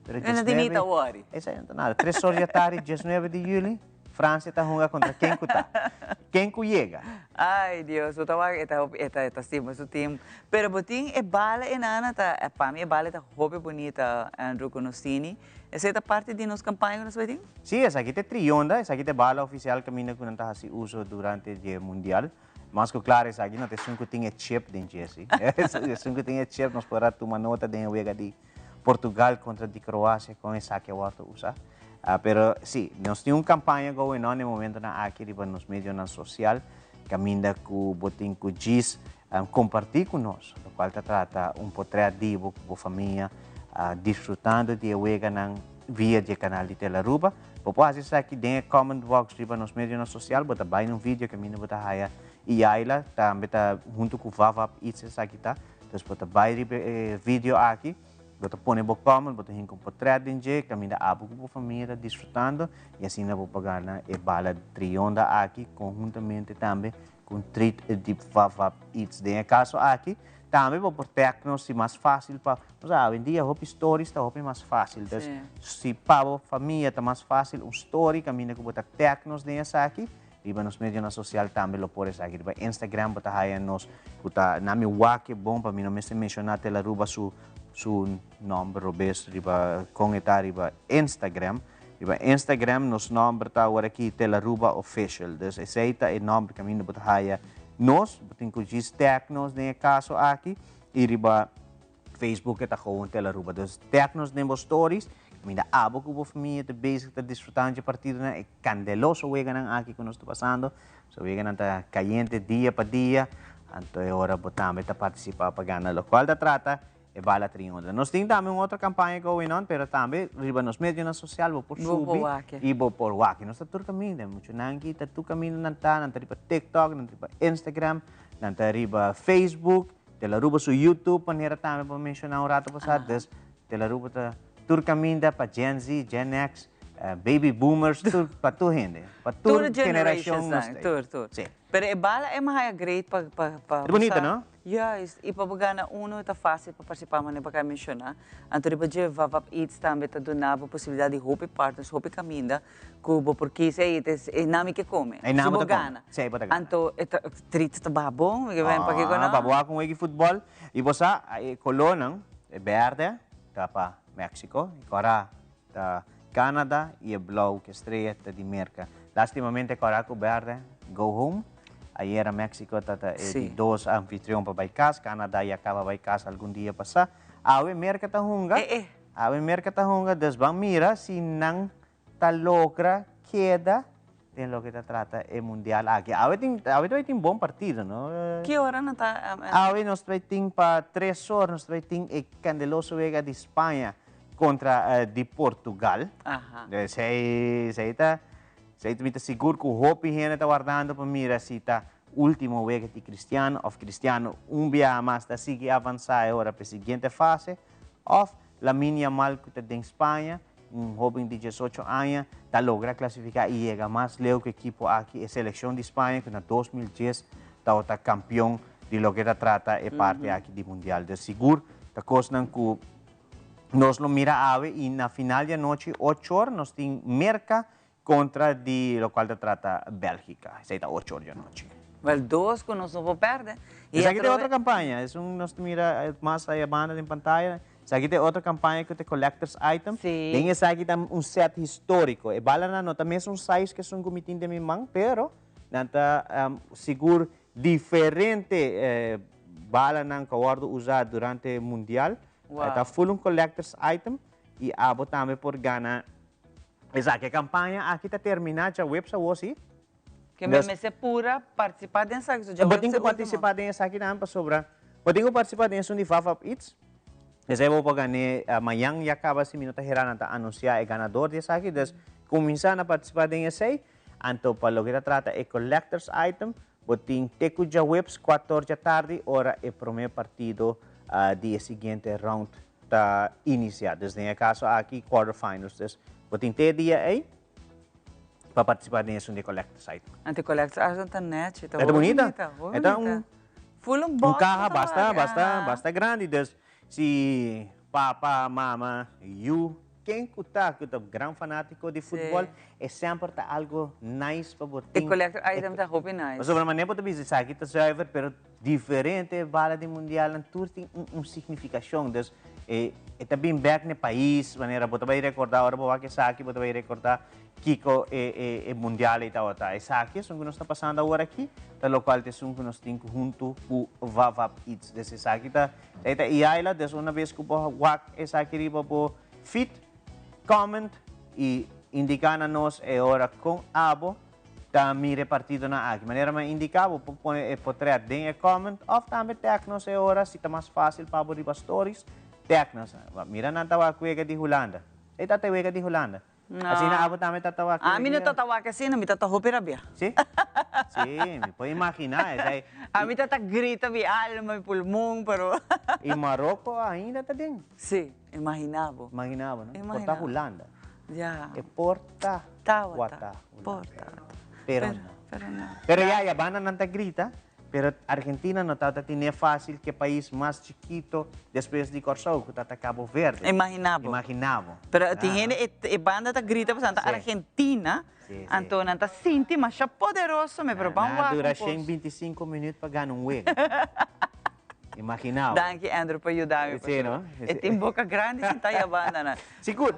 Pero E no tin ni ta wòri. Esei no ta nada. Tres or di atardi, diesnuebe di yüli, Francia ta hunga kontra ken ku ta. Ken ku yega. Ai Dios, bo ta wak e ta hopi, e ta e ta stima su team. Pero bo tin e bala enana ta, pa mi e bala ta hopi bunita, Andrew, ku nos tini. Esei ta parti di nos kampaña ku nos bai tin? Sí, esaki ta e trionda, esaki ta e bala ofisial kaminda ku nan ta hasi uso durante dje mundial. Mas ku klaro esaki no ta esun ku tin e chip den dje, sí. Esun ku tin e chip nos por a tuma nota den e wega di Portugal kontra di Kroasia kon esaki a wòrdu usá. Pero sí, nos tin un kampaña going on e momentonan aki riba nos medionan sosial kaminda ku bo tin ku djis Comparti cu nos, locual ta trata un potret di bo cu bo famia disfrutando di e weganan via di e canal di Telaruba. Bo por haci esaki den e comment box riba nos medionan social. Bo ta bay na un video caminda bo ta haya Iyaila tambe ta hunto cu Vavap iets esaki ta. Dus bo ta bay riba e video aki, bo ta pone bo comment, bo ta hinca un potret den dje caminda abo cu bo famia ta disfrutando y asina bo por gana e bala trionda aki conhuntamente tambe Ku treat e dip vavap iets. Den e kaso aki, tambe bo por tag nos si mas fásil pa, bo sa, awendia hopi stories ta hopi mas fásil. Dus, si pa bo famia ta mas fásil un story kaminda ku bo ta tag nos den esaki, riba nos medionan sosial tambe lo por esaki. Riba Instagram bo ta haya nos ku ta na mi wak e bon pa mi no mester menshoná Telaruba su su nòmber robes riba kon e ta riba Instagram. Riba Instagram nos nomber ta awor aki Telaruba Official. Dus esey ta e nomber caminda bo ta haya nos. Bo tin cu djis tag nos den e caso aki. Y riba Facebook e ta gewoon Telaruba. Dus tag nos den bo stories. Caminda abo cu bo famia ta bezig ta disfrutando dje partidonan, e candeloso weganan aki cu nos ta pasando. So weganan ta cayente dia pa dia. Anto e ora bo tambe ta participa pa gana locual ta trata E bala triunta. Nos tin tambe un otro campaña going on, pero tambe riba nos medionan social bo por subi y bo por wak. Nos ta tur caminda, muchanan aki ta tur caminda nan ta, nan ta riba TikTok, nan ta riba Instagram, nan ta riba Facebook, Telaruba su YouTube manera tambe bo menciona un rato pasa, dus Telaruba ta tur caminda pa Gen Z, Gen X, baby boomers, tur, pa tur hende, pa tur generacion nos ta. Tur, tur. Si. Pero e bala e mahaya great pa pa pa. E bunita, no? Juist, y pa bo gana uno ta facil pa participa manera bo a menciona. Anto riba dje Vavap Eats tambe ta duna bo posibilidad di hopi partners, hopi caminda cu bo por kies, ey e nami ke come, si bo gana. Si bo ta gana. Anto e ta treat ta baha bon, mi ke ven pakico no? Ah, pa bo wak un weki futbol. Y bo sa e colornan, e berde ta pa Mexico, e cora ta Canada y e blauw cu e estrella ta di Merca. Lastimamente cora cu berde go home. Ayera Mexico ta ta e di dos anfitrion pa bai cas. Canada ya caba bai cas algun dia pasa. Awe Merca ta hunga. Awe Merca ta hunga, dus ban mira si nan ta logra keda den loke ta trata e mundial aki. Awe tin, awe ta bai tin bon partido, no? Ki ora nan ta? Awe nos ta bai tin pa tres or, nos ta bai tin e candeloso wega di Spaña contra di Portugal. Esei, esei ta. Esei mi ta sigur ku hopi hende ta wardando pa mira si ta ultimo wega di Cristiano of Cristiano un biaha mas ta sigui avansá e ora pa e siguiente fase of Lamine Yamal ku ta den Spaña, un hoben di diesocho aña, ta logra klasifiká i yega mas leu ku ekipo aki, e selekshon di Spaña ku na 2010 tabata kampion di loke ta trata e parti aki di mundial. Dus sigur ta kosnan ku Nos lo mira awe y na final di anochi ocho or nos tin Merca contra di locual ta trata Belgica. Esey ta ocho or di anochi. Wel dos cu nos no por perde. Y Esaki ta otro campaña. Esun nos ta mira mas aya banda den pantaya. Esaki ta otro campaña cu ta collectors item. Den esaki ta un set historico. E balanan no ta mesun size cu esun cu mi tin den mi man, pero nan ta sigur diferente balanan cu a wordo usa durante mundial. Wow. Ta full un collectors item y abo tambe por gana esaki. E campaña aki ta termina djaweps awo si. Ke men mester pura participa den esaki so djaweps Bo tin cu participa den esaki tambe pasobra bo tin cu participa den esun di Vavap Eats. Esei bo por gané mañan ya caba si mi no ta hera nan ta anuncia e ganador di esaki. Dus cuminsa na participa den esei. Anto pa loke ta trata e collectors item bo tin te cu djaweps cuator djatardi ora e prome partido di e siguiente round ta inicia. Dus den e caso aki quarter finals. Dus bo tin te e dia ei pa participa den esun di e collectors item. Anto e collectors item ta nechi, ta E ta hopi bunita. bunita, hopi E ta bunita. un Full un Un box caha bo ta basta, wak, basta, aha. basta grandi. Dus si papa, mama, yu, ken cu ta, cu ta gran fanatico di futbol, e semper ta algo nice pa bo E tin. collector item ta hopi nice. Pasobra manera bo ta bisa esaki ta zuiver, pero diferente bala di mundialnan tur tin un, un significacion. Dus e, e ta bin bek n'e pais, manera bo ta bay recorda ora bo wak esaki, bo ta bay recorda Kiko e e e mundial ei tabata? Esaki esun ku nos ta pasando awor aki ta lokual ta esun ku nos tin ku huntu ku Vavap Eats. Des esaki ta esaki ta Iaila, des una bes ku bo wak esaki riba bo feed, comment i indiká na nos e ora kon abo ta mira e partidonan aki. Manera mi a indiká bo por pone e potret den e comment òf tambe tag nos e ora si ta mas fásil pa bo riba stories, tag nos. Mira nan ta wak wega di Hulanda. Ei ta ta wega di Hulanda. No. Asina abo tambe ta tawak. Ami no ta tawak asina, mi ta ta hopi rabia. Si? Si, mi por imagina esei. Ami ta ta grita mi alma, mi pulmon, pero. I Maroko ainda ta den. Si, imagina bo. Imagina bo, no? Imagina. Por ta Hulanda. Ya. E por ta. Tawata. Wata. Por tawata. Pero no. Pero no. Pero ya, ya banda nan ta grita. Pero Argentina no tabata tine fácil ke pais mas chikito despues di Kòrsou ku tabata Cabo Verde. Imaginá bo. Imaginá bo. Pero tin hende e e banda ta grita pasobra nan ta Argentina, anto nan ta sinti masha poderoso me pero ban Nan a wak un dura kos. shen bintisinko minüt pa gana un wega. Imaginá bo. Danki Andrew pa yuda mi Sí, no? E tin boka grandi sintá ya banda nan. Sigur.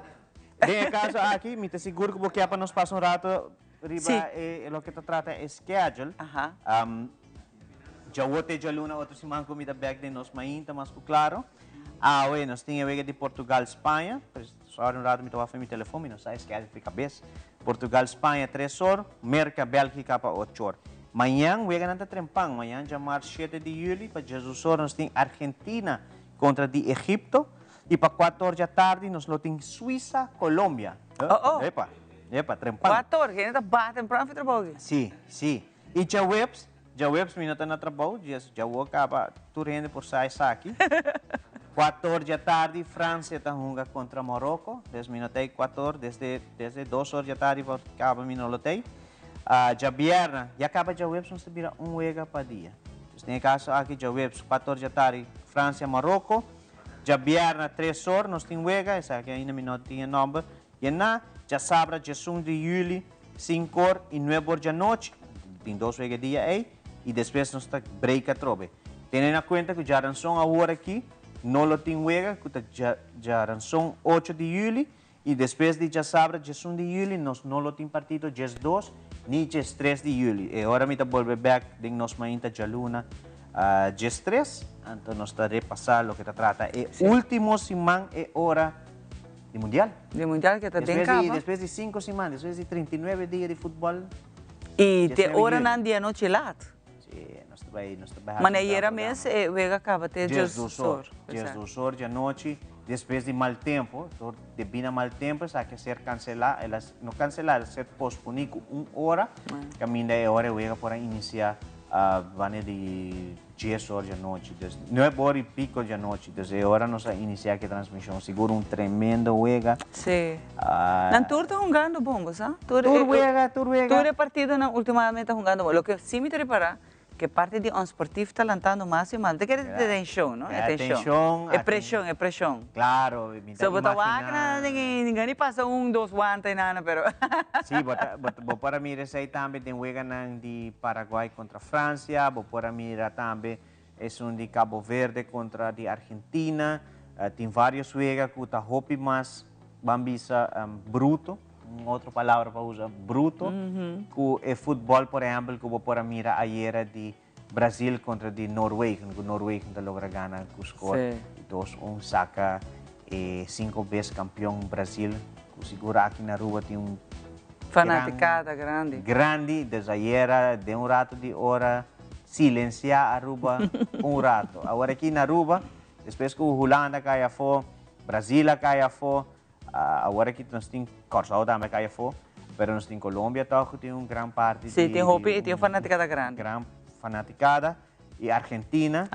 Den e kaso aki mi ta sigur ku bo ke pa nos pasa un rato Riba Sí. e loke ta trata e schedule, Aha. djawo te djaluna otro siman ku mi ta bek den nos mainta mas ku klaro. Awe nos tin e wega di Portugal Spaña, pero sorry un rato mi ta wak for mi telefon mi no sa e schedule for kabes. Portugal Spaña tres or, Merka Belgika pa ocho or. Mañan weganan ta trempan, mañan djamars shete di juli pa djesus or nos tin Argentina kontra di Egipto i pa kuater or djatardi nos lo tin Suisa Colombia. Oh, oh. Epa, epa, trempan. Cuatro, hende ta baha tempran fi trabou aki. Sí, sí. I djaweps, djaweps mi no ta na trabou, djes djawo kaba tur hende por sa esaki. Cuator djatardi Francia ta hunga contra Morocco, des mi no ta ei cuator, desde, desde dos or djatardi por kaba mi no lo ta ei. Ah, djabierna, ya kaba djaweps nos ta bira un wega pa dia. Dus den e caso aki djaweps cuator djatardi Francia, Morocco. Djabièrnè tres or nos tin wega, esaki ainda mi no tin e nòmber yená. Djasabra djesun di yüli sinku or i nuebe or djanochi, tin dos wega e dia ei, i despues nos ta break atrobe. Tene na kuenta ku djaranson awor aki no lo tin wega, ku ta djaranson ocho di yüli, i despues di djasabra djesun di yüli nos no lo tin partido djesdos ni djestres di yüli. E ora mi ta bolbe bèk den nos mainta djaluna djestres, anto nos ta repasá loke ta trata e último siman e ora di mundial. Di mundial ke ta den Despues di kaba. despues di sinku siman, despues di 39 dia di futbòl. I te 19 oranan di anochi lat. Sí, nos ta bai, nos ta bai haci Mane un gran ayera programa. mes e wega caba te 12 or. or. 12 or di anochi, despues di mal tempo, dor debí na mal tempo esaki a ser cancelá, el a, no cancelá, el a ser posponí cu un ora, caminda e ora e wega por a inicia banda di 10 or di anochi, dus nuebe or y pico di anochi, dus e ora nos a inicia cu e transmision, sigur un tremendo wega. Sí. Nan tur ta hungando bon, bo sa? Tur wega, tur wega. Tur e partidonan ultimamente ta hungando bon. Loke sí mi ta ripará, ke parti di onsportief ta lantando mas i mas. Mi ta kere e tenshon, no? E tenshon. E preshon, e preshon. Klaro, mi ta So bo ta wak imaginá. nan ninga ni pasa un, dos wanta i nada, pero. Sí, bo ta, bo por a mira esei tambe den weganan di Paraguay kontra Fransia, bo por a mira tambe esun di Cabo Verde kontra di Argentina. Tin varios wega ku ta hopi mas, ban bisa, bruto, un otro palabra pa usa, bruto, ku e futbòl por ehèmpel ku bo por a mira ayera di Brazil kontra di Noorwegen, ku Noorwegen ta logra gana ku skor di dos un, saka e sinku bes kampion Brazil, ku sigur aki na Aruba tin un Fanaticada grandi. Grandi, des ayera den un rato di ora silencia Aruba un rato. Awor aki na Aruba. Despues ku Hulanda kai afó, Brasil a kai afó, awor aki nos tin Kòrsou tambe a kai afó, pero nos tin Colombia tòg ku tin un gran parti Sí, di tin hopi i tin fanatikada grandi. Gran fanatikada i Argentina,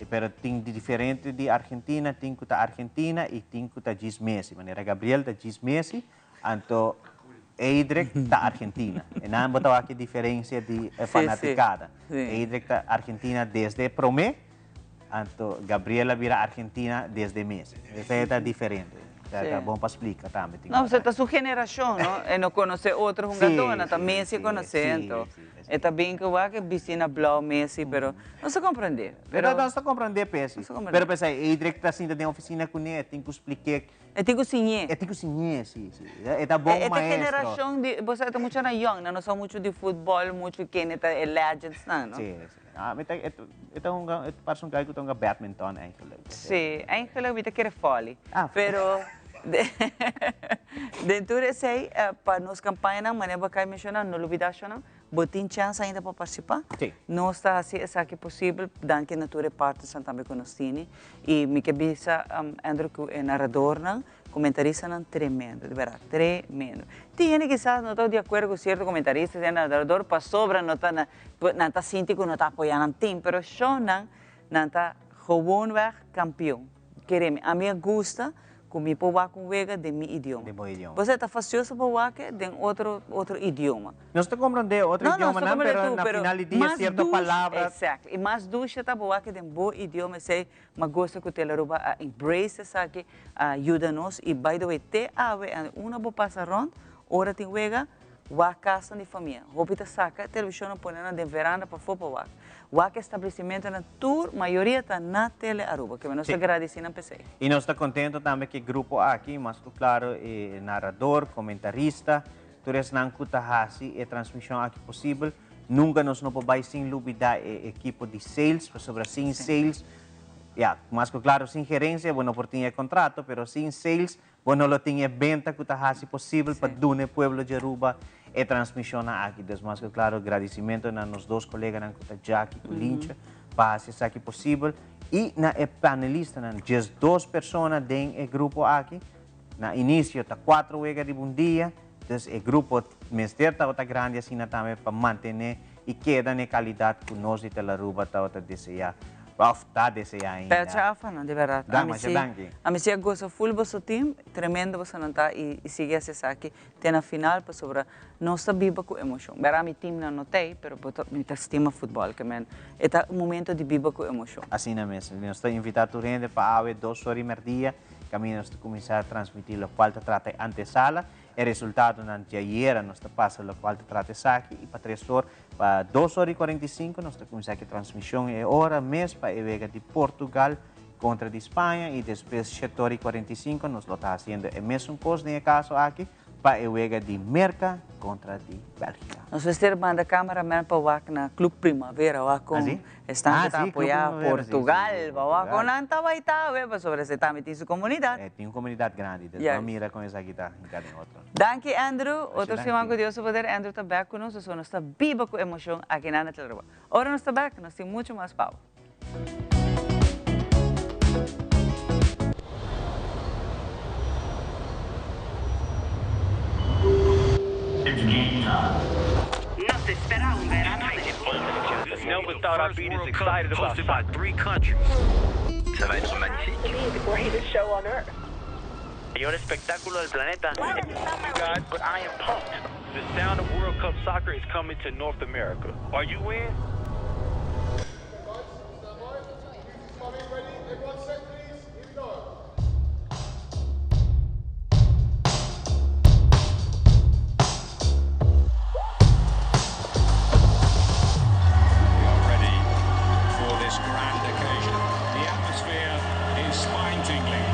pero tin di diferente di Argentina, tin ku ta Argentina i tin ku ta djis Messi, manera Gabriel ta djis Messi, anto Eidrick ta Argentina. E nan bo ta wak e diferensia di e fanatikada. Eidrick ta Argentina desde promé, Anto Gabriel a bira Argentina desde mes. Esei ta diferente. Ta bon pa splika tambe. No, pasobra ta su generacion, no? E no conoce otro hungador, nan ta Messi e conoce, anto e ta bin cu wak e bisti na blauw Messi, pero nos ta comprende. Pero nos ta comprende p'esei. Pero p'esei Edric ta sinta den oficina cune, e tin cu splik'é. E tin cu siñ'é. E tin cu siñ'é, si, si. E ta bon maestro. E ta generacion di, bo sa e ta muchanan yong, nan no sa mucho di futbol, mucho kende ta e legendsnan, no? Si, si. Ah, mi ta, e ta hunga, e parse un guy ku ta hunga badminton eigenlijk. Sí, eigenlijk mi ta kere volley. Ah. Pero den tur esei, pa nos kampañanan, manera bo a kai menshoná, no lubidá shonnan, bo tin chèns ainda pa partisipá. Sí. Nos ta hasi esaki posibel danki na tur e partnersnan tambe ku nos tini. I mi ke bisa, Andrew, ku e naradornan Comentaristanan tremendo, di berdad, tremendo. Tin hende kisas no ta di acuerdo cu cierto comentarista, cierto narrador, pasobra no ta na, nan ta sinti cu no ta apoya nan team, pero shownan, nan ta gewoonweg campeon. Kere mi, ami a gusta cu mi por wak un wega den mi idioma. Den bo idioma. Pasobra ta fastioso pa wak e den otro, otro idioma. Nos ta comprende otro idiomanan, pero na final di dia cierto palabra. Exactly. Y mas dusha ta pa wak e den bo idioma, esey Ma gosta cu Telaruba a embrace esaki, a yuda nos y by the way te awe a una bo pasa rond ora tin wega wak casnan di famia. Hopi ta saca e televisionnan pone nan den veranda pafo pa wak. Wak establecimentonan tur mayoria ta na Tele Aruba. Keme nos ta gradici nan p'esey. Y nos ta contento tambe cu e grupo aki, mas cu claro e narrador, comentarista, tur esnan cu ta haci e transmision aki posibel. Nunca nos no por bay sin lubida e ekipo di sales, pasobra sin sales, ya, mas cu claro sin gerencia bo no por tin e contrato, pero sin sales bo no lo tin e benta cu ta haci posibel pa duna e pueblo di Aruba e transmisionnan aki. Dus mas cu claro gradicimento na nos dos coleganan cu ta Jacky cu Lintje pa haci esaki posibel y na e panelistanan, 12 persona den e grupo aki. Na inicio ta cuatro wega riba un dia, dus e grupo mester tabata grandi asina tambe pa mantene y keda n'e calidad cu nos di Telaruba tabata desea, of ta desea ainda. Pecha afa no, di berdad. Da, masha danki. Ami si a goza full boso team, tremendo boso nan ta y sigui haci esaki te na final pasobra nos ta biba cu emocion. Berdad mi team nan no t'ey, pero bo ta, mi ta stima futbol, ke men e ta un momento di biba cu emocion. Asina mes, nos ta invita tur hende pa awe dos ora y merdia. Kaminda nos ta kuminsá transmití lokual ta trata e antesala. E resultadonan djayer nos ta pasa lokual ta trata esaki i pa tres or, pa dos or i 45 nos ta kuminsá ku e transmishon e ora mes pa e wega di Portugal kontra di Spaña i despues shete or i 45 nos lo ta hasiendo e mesun kos den e kaso aki. Pa e wega di Merca contra di Belgica. Nos mester manda cameraman pa wak na Club Primavera wak con esnan cu ta apoya Portugal pa wak con nan ta bay ta awe pasobra esey tambe tin su comunidad. E tin un comunidad grandi dus no mira con esaki ta hinca den otro. Danki Andrew, otro siman cu Dios su poder Andrew ta bek cu nos pasobra nos ta biba cu emocion aki na Telaruba. Ora nos ta bek nos tin mucho mas pa bo. Nos espera un verano de Ça va être magnifique. Mayor espectáculo del planeta. But I am pumped. The sound of World Cup soccer is coming to North America. Are you in? We are ready for this grand occasion. The atmosphere is spine-tingling.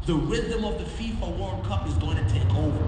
The rhythm of the FIFA World Cup is going to take over.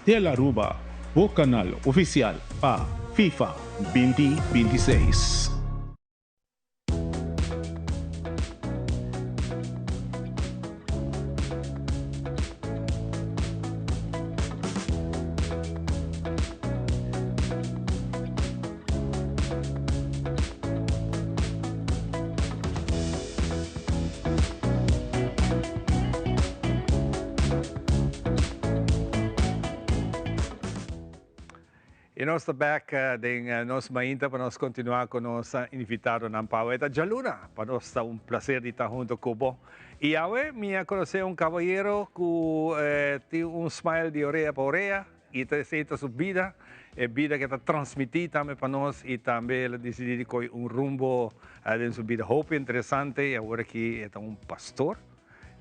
Telaruba, bo kanal ofisial pa FIFA 2026. Y nos ta bek den nos mainta pa nos continua cu nos invitadonan pa awe ta djaluna. Pa nos ta un placer di ta hunto cu bo. Y awe mi a conoce un caballero cu tin un smile di orea pa orea y ta esey ta su bida, e bida cu e ta transmiti tambe pa nos y tambe el a dicidi di coy un rumbo den su bida hopi interesante y awor aki e ta un pastor.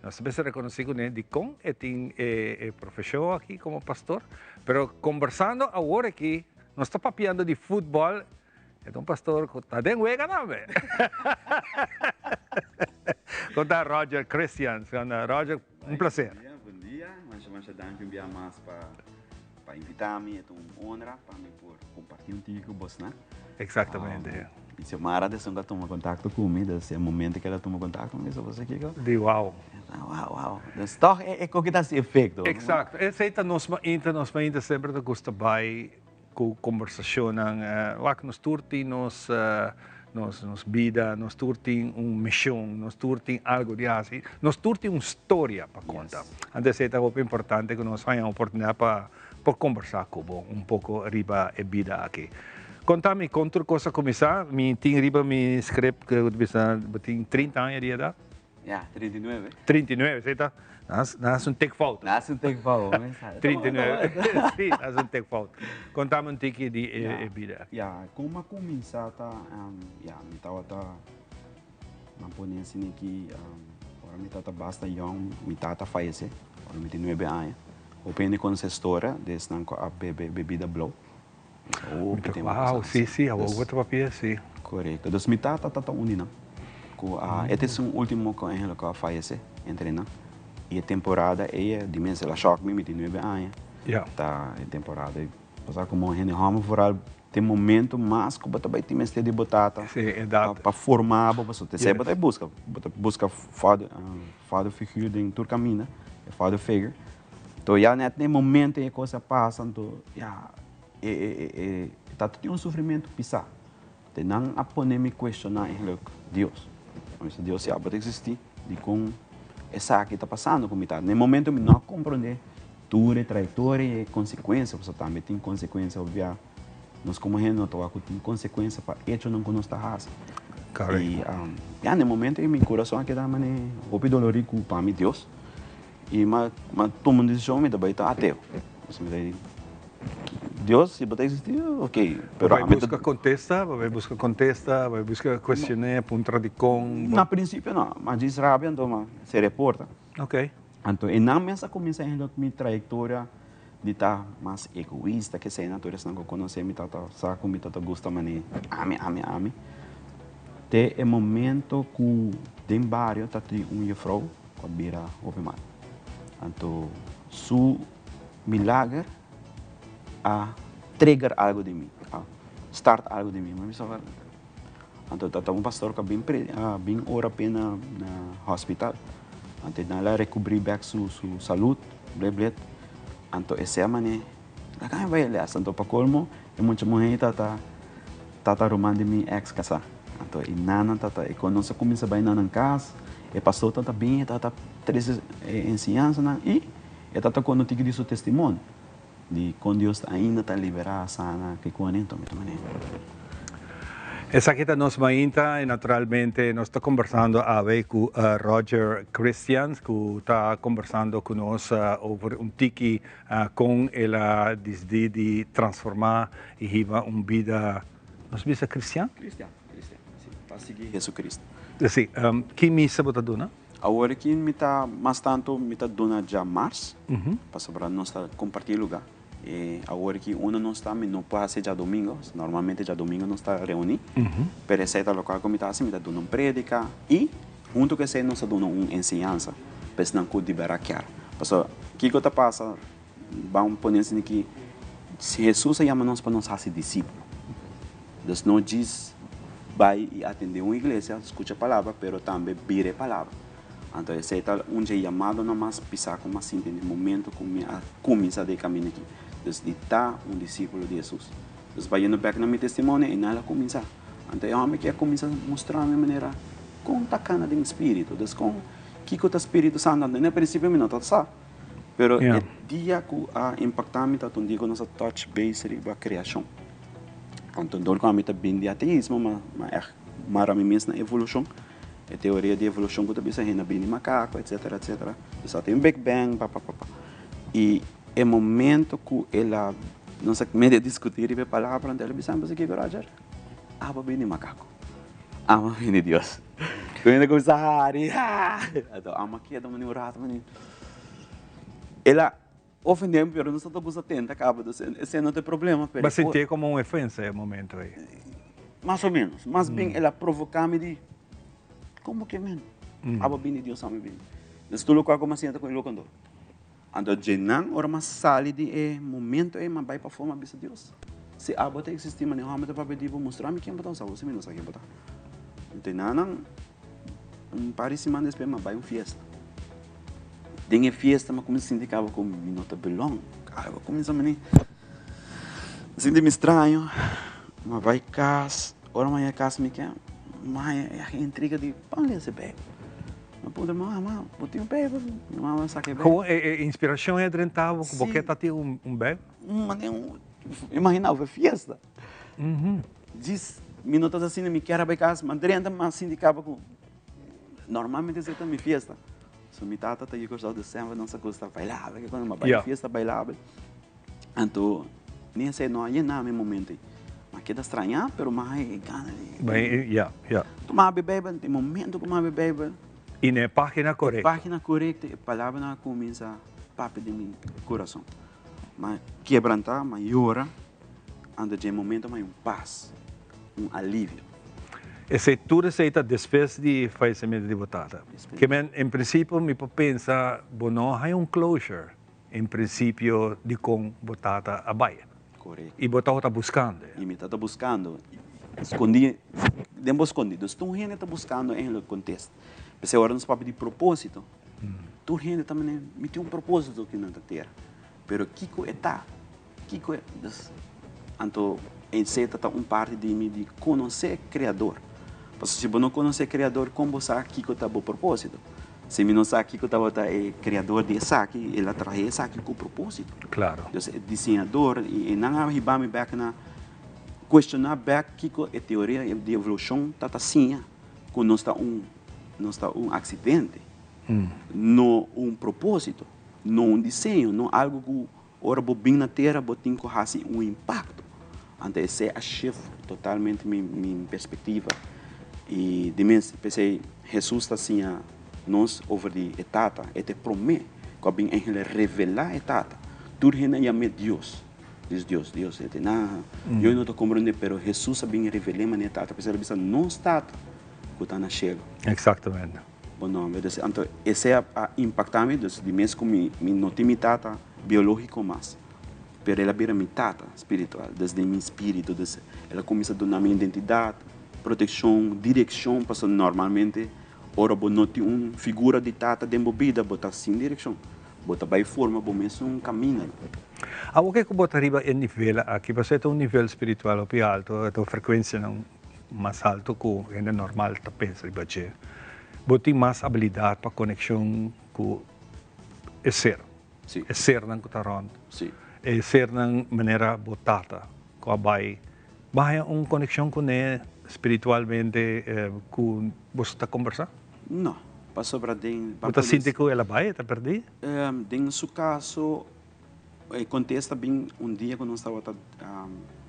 Nos ta mester reconoci cu ne dicon e tin e profesion aki como pastor, pero conversando awor aki nos ta papiando di futbol, e ta un pastor cu ta den wega tambe. Con ta Roger Christians? Roger, un placer. Bon dia, bon dia. Masha masha danki un bia mas pa pa invita mi. E ta un honra pa mi por comparti un tiki cu bosnan. Exactamente. Y Xiomara despues a tuma contacto cu mi, des e momento cu el a tuma contacto cu mi, so boso kico? Di wow. Wow, wow. Dus toch e coki ta haci efecto. Exacto. Esey ta nos mainta, nos mainta semper ta gusta bay cu conversacionnan. Wak, nos tur tin nos, nos, nos bida, nos tur tin un mision, nos tur tin algo di haci, nos tur tin un storia pa conta. Anto esey ta hopi importante cu nos haya oportunidad pa Por kombersá ku bo un poko riba e bida aki. Konta mi kon tur kos a kuminsá. Mi tin riba mi script ku ta bisa bo tin 30 aña di edat. Ya, 39. 39, esei ta nan hasi un tik fout. Nan hasi un tik fout, bo mester sa. 39, si, nan hasi un tik fout. Konta mi un tiki di e bida aki. Ya, kon a kuminsá ta, ya, mi tabata, nan pone asina aki, ora mi tabata basta yòn, mi tata fayesé, ora mi tin nuebe aña. Hopi hende conoce e storia di esnan cu a bebe bebida blou. Hopi tempo Wow, pasa. si, si, awor bo ta papia, si. Corecto. Dus mi tata tata un di nan. Cu a, e ta esun ultimo cu Angelo cu a fayece entre nan. Y e temporada ey, di mes el a shock mi, mi tin nuebe aña. Ja. Ta e temporada ey, bo sa como hende homber vooral tin momento mas cu bo ta bay tin mester di bo tata. Si, edad. Pa forma bo, pasobra esey bo ta busca. Bo ta busca father, Father figure den tur caminda, e father figure. Enton ya net na e momento e cosa pasa, enton ya e e e ta tin un sufrimento pisa. Te nan a pone mi cuestiona eigenlijk Dios. Mi bisa Dios si abo ta existi, dicon esaki ta pasando cu mi tata? Na e momento mi no a comprende tur e trayectoria y e consecuencia, pasobra tambe tin consecuencia obvia. Nos como hende no ta wak cu tin consecuencia pa echonan cu nos ta haci. Y ya na e momento ey mi curason a keda mane hopi dolori cu pa mi Dios. Y mi a tuma un decision mi ta bay ta ateo. Mi ta di Dios si bo ta existi ok. Bo bay busca contesta? Bo bay busca contesta? Bo bay busca cuestione, puntra dicon? Na principio no. Ma djis rabia anto mi a cera e porta. Anto enan mes a cuminsa mi trayectoria Di ta mas egoista ke esei nan tur esnan ku konosé mi ta sa ku mi ta ta gusta manera ami ami ami te e momento ku den bario ta tin un jefrou ku a bira hopi mal anto su milager a trigger algo den mi a start algo den mi mi bisa anto ta ta un pastor ku a bin a bin ora p'e na hospital anto nan a rekubrí bèk su su salud blet blet anto esei a manera laga mi bai e lès anto pa kolmo e mucha muhé ta ta tata ruman di mi eks kasá anto e nana ta ta e kon nos a kuminsá bai na nan kas e pastor ta ta bin e ta ta trese e enseñansanan i e ta ta konta un tiki di su testimonio. Di kon Dios ta ainda ta liberá, sana, kiko anto mi ta manera. Esaki ta nos mainta y naturalmente nos ta conversando awe cu Roger Christians cu ta conversando cu nos over un tiki con el a disdi di transforma y hiba un bida, nos bisa cristian? Cristian, cristian, si, pa sigui Jesucristo. Si, ki misa bo ta duna? Awor aki mi ta mas tanto mi ta duna djamars, pasobra nos ta comparti lugar. E awor ki unda nos ta mi no por hasi djadomingo, normalmente djadomingo nos ta reuní, pero esei ta lokual ku mi ta hasi, mi ta duna un prédika i huntu ku esei nos ta duna un enseñansa pa esnan ku di bèrdat kier. Pasobra kiko ta pasa, ban pone asina ki Hesus a yama nos pa nos hasi disípulo, dus no djis bai i atendé un iglesia, skucha palabra, pero tambe bira e palabra. Anto esei ta un dje yamadonan mas pisá ku mas sinti den momento ku mi a kuminsá den e kaminda aki, dus di ta un disípulo di Hesus. Dus bayendo bèk na mi testimonio, e nan a kuminsá. Anto e hòmber aki a kuminsá mustra mi manera kon ta kana den spiritu, dus kon kiko ta Spiritu Santu. Anto na prinsipio mi no ta sa, pero e dia ku a impaktá mi ta un dia ku nos a touch base riba kreashon. Anto dor ku ami ta bin di ateismo, ma ègt mara mi mes na evolushon. E teoria di evolushon ku ta bisa hende a bini di makako etsetera etsetera. Nos a tin un big bang pa pa pa pa. I e momento ku el a nos a medio diskutí riba e palabra anto el a bisa mi kiko Roger abo a bini di makako amo a bini di Dios. Ku hende a kuminsá hari anto amo a keda un rato el a ofendé mi pero nos a ta gusta tenta kaba dus esei no ta e problema pero Bo a sintié komo un ofensa e momento ei? Mas o menos, mas bien el a provoká mi di komo ke men abo bini Dios amo bini. Dus tur lokual ku mi a siña ta ku e loko anto. Anto djenan ora mi a sali di e momento ei mi a bai pafó mi a bisa Dios si abo ta eksistí manera hòmber ta papia di bo mustra mi ken bo ta osabo si mi no sa ken bo ta. Anto enanan un par di siman despues mi a bai un fiesta. Den e fiesta mi a kuminsá sinti kaba ku mi no ta belong. Algu a kuminsá mane sinti mi straño. Mi a bai kas, ora mi a yega kas mi ke mi a haña e intriga di ban lesa e Bijbel. Mi a puntra mi mama, bo tin un Bijbel? Mi mama a saka e Bijbel. Kon e inspirashon a drenta bo ku bo ke ta tin un Bijbel? Mane un, imagina bo, fiesta. Djis mi no ta asina, mi kier a bai kas, mi a drenta mi a sinti kaba ku. Normalmente esei ta mi fiesta. So mi tata ta yega Kòrsou desèmber nos a gusta bailabel, ke kos, ma bai fiesta bailabel. Anto ni esei no a yena mi momento ei. Mi a keda strañá pero mi a haña e gana di. Bai, ya, ya. Tuma habri Beibel, e momento ku mi habri Beibel. I na e página korekto. E página korekto e palabranan a kuminsá papia den mi kurason. Mi a kebrantá, mi a yora, anto dje momento mi a haña un pas. un alivio. Esei tur esei ta despues di fallecimento di bo tata. Ke men en principio mi por pensa bo no haña un closure en principio dikon bo tata a bai. Correcto. Y bo tabata buscando. Y mi tata buscando. Scondi, den bo scondi. Dus tur hende ta buscando eigenlijk contesta. P'esei ora nos papia di proposito, tur hende ta mane mi tin un proposito aki na tera. Pero kiko e ta? Kiko e dus? Anto esei ta ta un parti di mi di konosé Kreador. Pasobra si bo no konosé Kreador, kon bo sa kiko ta bo propósito? Si mi no sa kiko tabata e Kreador di esaki, el a traha esaki ku propósito. Klaro. Dus e diseñador, i nan a hiba mi bèk na kuestioná bèk kiko e teoria di evolushon ta ta siña, ku nos ta un nos ta un aksidente, no un propósito, no un diseño, no algu ku Ora bo bin na tera bo tin ku hasi un impakto. Anto esei a shift totalmente mi mi perspektiva. I di mes p'esei Hesus ta siña nos over di e Tata. E ta e promé ku a bin eindelijk revelá e Tata. Tur hende a yam'é Dios. Dios, Dios, Dios. E ta na yo no ta komprondé pero Hesus a bin revel'é manera e Tata. P'esei el a bisa nos Tata ku ta na shelu. Eksaktamente. Bo nomber. Dus anto esei a impacta mi, dus di mes cu mi mi no tin mi tata biologico mas, pero el a bira mi tata spiritual, dus den mi spirito, dus el a cuminsa duna mi identidad, proteccion, direccion, pasobra normalmente ora bo no tin un figura di tata den bo bida bo ta sin direccion, bo ta bay forma bo mesun caminda. Awor ke cu bo ta riba e nivel aki, pasobra e ta un nivel spiritual hopi alto, e ta un frecuencianan mas alto ku hende normal ta pensa riba dje. Bo tin mas abilidat pa konekshon ku e ser, e sernan ku ta rònt, e sernan manera bo tata ku a bai. Bo haña un konekshon kuné spiritualmente ku boso ta kombersá? No, pasobra den. Bo ta sinti ku el a bai, e ta pèrdí? Den su kaso e kontesta bin un dia ku nos tabata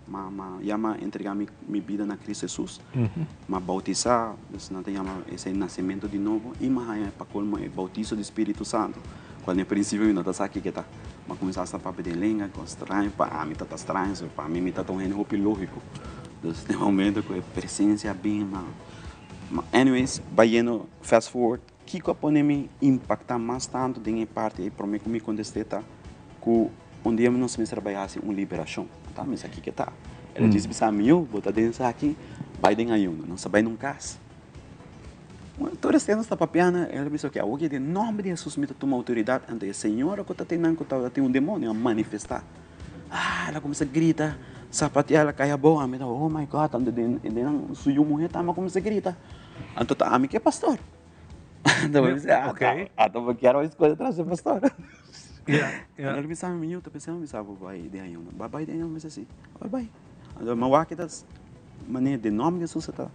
ma ya m'a entregá mi bida na Cristo Hesus, m'a boutisá, dus nan ta yama esei nasementu di nobo, i m'a haña pa kolmo e boutiso di Spiritu Santu, kual na e prinsipio mi no ta sa kiko ta. M'a kuminsá hasta papia den lenga, kos straño, pa ami ta ta straño, so pa mi mi ta ta un hende hopi lógiko. Dus den momento ku e presensia a bin m'a anyways bayendo fast forward. Kiko a pone mi impaktá mas tantu den e parti ei promé ku mi kontest'é ta ku un dia nos mester bai hasi un liberashon. Ta mi sa kiko ta. El a djis bisa mi, Yu, bo ta den esaki, bai den ayuno. Nos a bai na un kas. Tur esei nos ta papiando, el a bisa, Oke, awor den nòmber di Hesus mi ta tuma outoridat. Anto e señora ku ta tin nan ku tabata tin un demonio a manifestá. Ah, el a kuminsá grita, sapateá, el a kai abou. Ami ta, Oh my God! Anto den nan su yu muhé tambe a kuminsá grita. Anto ta ami ku e pastor. Anto mi bisa, ah, okay. Anto mi kier bai scoge tras e pastor. Yeah, yeah. Anto mi bisa, mi ta pensa, mi bisa, bai den ayuno. Bai bai den ayuno, mi bisa si. Bai bai. Anto mi wak ta manera den nomber di Jesus ta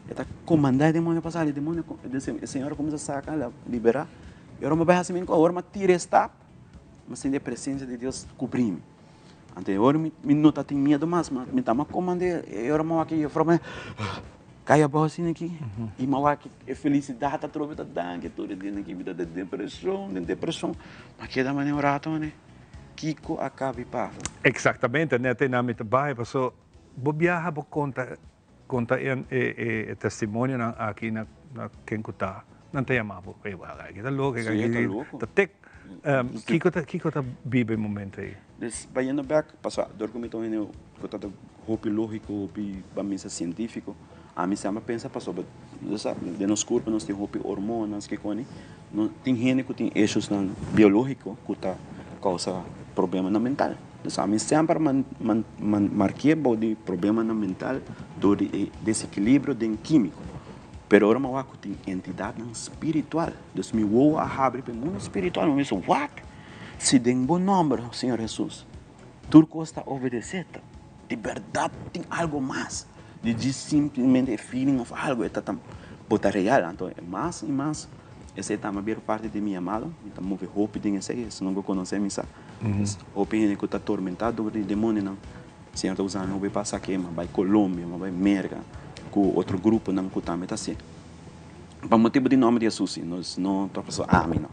e ta comanda e demonio pa sali, e demonio e señora cuminsa saca, libera. Y ora mi bai haci mi ora mi tira e stap, mi sinti e presencia di Dios cubri mi. Anto e ora mi no ta tin miedu mas, mi ta mas komand'é, e ora mi wak e jufrou mi kai abou asina aki, i mi wak e felisidat atrobe ta danki tur e dianan aki mi ta den depreshon, den depreshon, mi a keda manera un rato manera kiko a kabi pasa. Eksaktamente, nèt einan mi ta bai, paso bo biaha bo konta konta e e testimonionan aki na na ken ku ta nan ta yama bo ey wak aki ta loko Sí, e ta loko. Ta tek kiko ta kiko ta biba e momento ey? Dus bayendo bek pasobra dor ku mi ta un hende ku ta hopi logiko hopi ban bisa sientifiko ami semper pensa pasobra bo sa den nos kurpo nos tin hopi hormonas kikoni no tin hende ku tin issuesnan biologiko ku ta kousa problemanan mental. Dus ami semper mark'é bou di problemanan mental dor di e desekilibrio den kímiko. Pero ora mi a wak ku tin entidatnan spiritual, dus mi wowo a habri pa e mundu spiritual, mi bisa, What? Si den bo nòmber, Señor Hesus, tur kos ta obedesé, ta di bèrdat tin algu mas di djis simplemente e feeling òf algu, e ta ta bo ta real. Anto mas i mas esei tambe a bira parti di mi yamado, mi ta move hopi den esei, esnan ku konosé mi sa. Hopi hende ku ta tormentá dor di demonionan, Señor ta usa mi hopi pa sak'é, mi a bai Colombia, mi a bai Merka ku otro gruponan ku tambe ta hasié. Pa motibu di nòmber di Hesus si, nos no ta pasobra ami no.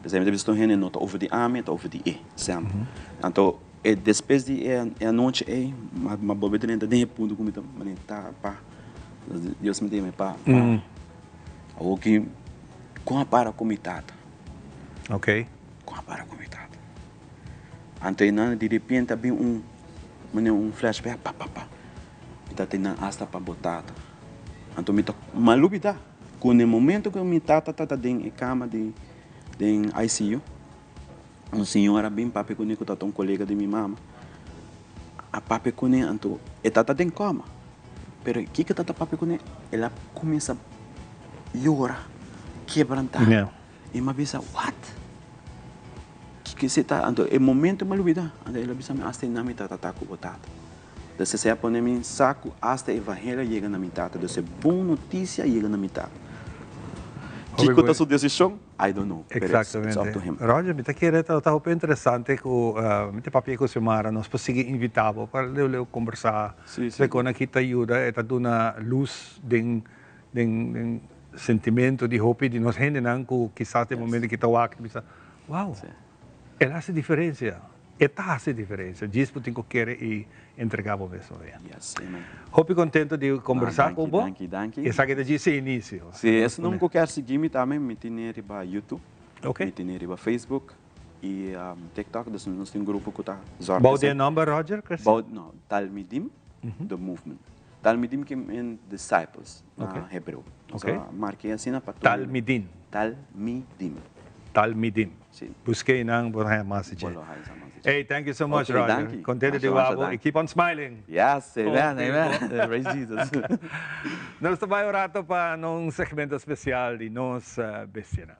P'esei mi ta bisa tur hende no ta over di ami, e ta over di e, semper. Anto e despues di e anochi ei, mi a bolbe drenta den e punto ku mi ta manera ta pa, Dios mi ta yama mi pa, pa. Awor ki kon a para ku mi tata? Kon a para ku mi tata? Anto einan di repente a bin un manera un flashback pa pa pa mi tata einan hasta pa bo tata. Anto mi ta malubida ku na e momento ku mi tata tata den e kama di den ICU un señora a bin papia kuné ku tata un kolega di mi mama a papia kuné anto e tata den koma pero kiko tata papia kuné el a kuminsa yora kebrantá. I mi a bisa, What? Kiko esei ta? Anto e momento mi a lubida. Anto el a bisa mi, Asta einan mi tata ta ku bo tata. Dus esei a pone mi sa ku asta e evangelio a yega na mi tata. Dus e bon notisia a yega na mi tata. Kiko ta su desishon? I don't know. Pero it's up to him. Exactamente. Roger, mi ta kere ta hopi interesante ku mi ta papia ku Xiomara. Nos por sigui invita bo pa leu leu kombersá. Rekon aki ta yuda, e ta duna lus den den sentimento di hopi di nos hendenan ku kisas den momento ki ta wak ta bisa, wow, el hasi diferensia, e ta hasi diferensia, djis bo tin ku kere i entrega bo mes oe. Hopi kontento di kombersá ku bo, esaki ta djis e inisio. Si esnan ku kier sigui mi tambe mi tene riba YouTube, mi tene riba Facebook i TikTok, dus nos tin un grupo ku ta zorg. Bou di e nòmber Roger Christian? No, Talmidim The Movement. Talmidim ke men disciples na hebreo. Ok. Marke asina pa tur. Talmidim. Talmidim. Talmidim. Si. Buske einan bo ta haña mas di dje. Bo lo haña sa mas di dje. Hey, thank you so much, Ok, Roger. danki. Kontento di Masha, wak masha bo i danki. keep on smiling. Yes, amen, amen. Praise Jesus. Nos ta bai un rato pa un segmento spesial di nos bestianan.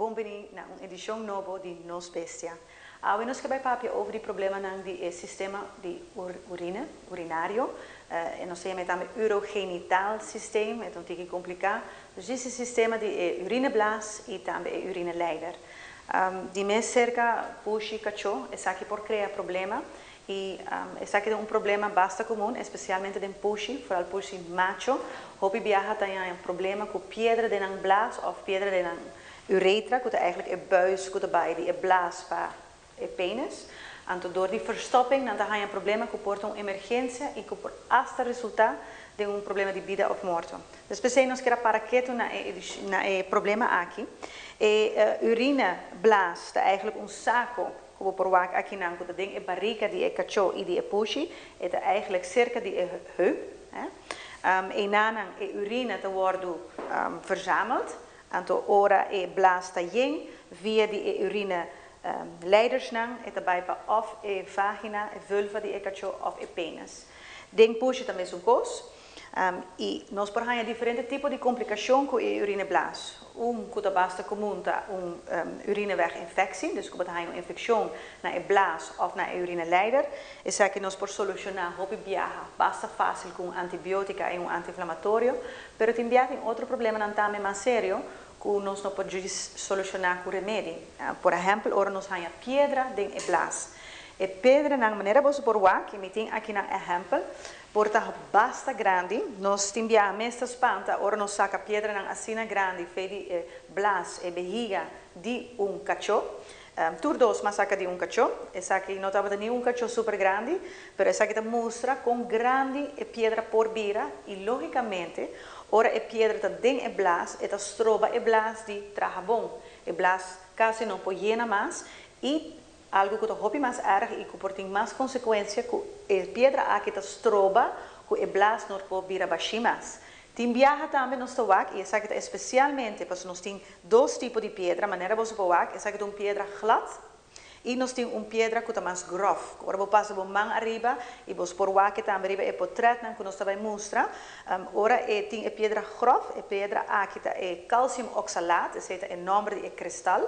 bon bini na un edishon nobo di Nos Bestia. Awe nos ke bai papia over di problemanan di e sistema di urine, urinario, e nos ta yama e tambe urogenital systeem, e ta un tiki kompliká. Dus di e sistema di e urineblaas i tambe e urineleider. Di mes serka pushi kachó esaki por krea problema i esaki ta un problema basta komun, espesialmente den pushi, foral pushi macho. Hopi biaha ta haña problema ku piedra den nan blaas òf piedra den nan uretra, ku ta eigentlik e buis ku ta bai di e blaas pa e penis. Anto dor di verstopping nan ta haña problema ku por ta un emergensia i ku por asta resultá den un problema di bida òf morto. Dus p'esei nos kier a para ketu na e na e problema aki. E urine blaas ta eigentlik un sako ku bo por wak akinan ku ta den e barika di e kachó i di e pushi. E ta eigentlik serka di e heup. Einanan e urine ta wòrdu verzameld. Anto ora e blaas ta yen, via di e urine leidersnan e ta bai pa òf e vagina, e vulva di e kachó òf e penis. Den pushi ta mesun kos. I nos por haña diferente tipo di komplikashon ku e urine blaas. Un ku ta basta komun ta un urineweginfectie, dus ku bo ta haña un infekshon na e blaas òf na e urine leider. Esaki nos por solushoná hopi biaha basta fásil ku un antibiótika i un antiinflamatorio, pero tin biaha tin otro problemanan tambe mas serio ku nos no por djis solushoná ku remedi. Por ehèmpel ora nos haña piedra den e blaas. E piedranan, manera boso por wak, i mi tin akinan ehèmpel, por ta basta grandi. Nos tin biaha mes ta spanta ora nos saka piedranan asina grandi fe di e blaas, e behiga di un kachó. Tur dos m'a saka di un kachó. Esaki no tabata ni un kachó super grandi, pero esaki ta mustra kon grandi e piedra por bira i lógikamente ora e piedra ta den e blas e ta stroba e blas di traha bon. E blas kasi no por yena mas i algu ku ta hopi mas èrg i ku por tin mas konsekuensia ku e piedra aki ta stroba ku e blas no por bira bashí mas. Tin biaha tambe nos ta wak, i esaki ta espesialmente pasobra nos tin dos tipo di piedra, manera boso por wak, esaki ta un piedra glat i nos tin un piedra ku ta mas gròf, ku ora bo pasa bo man ariba i boso por wak e tambe riba e potretnan ku nos ta bai mustra, ora e tin e piedra gròf, e piedra aki ta e calcium oxalaat, esei ta e nòmber di e kristal.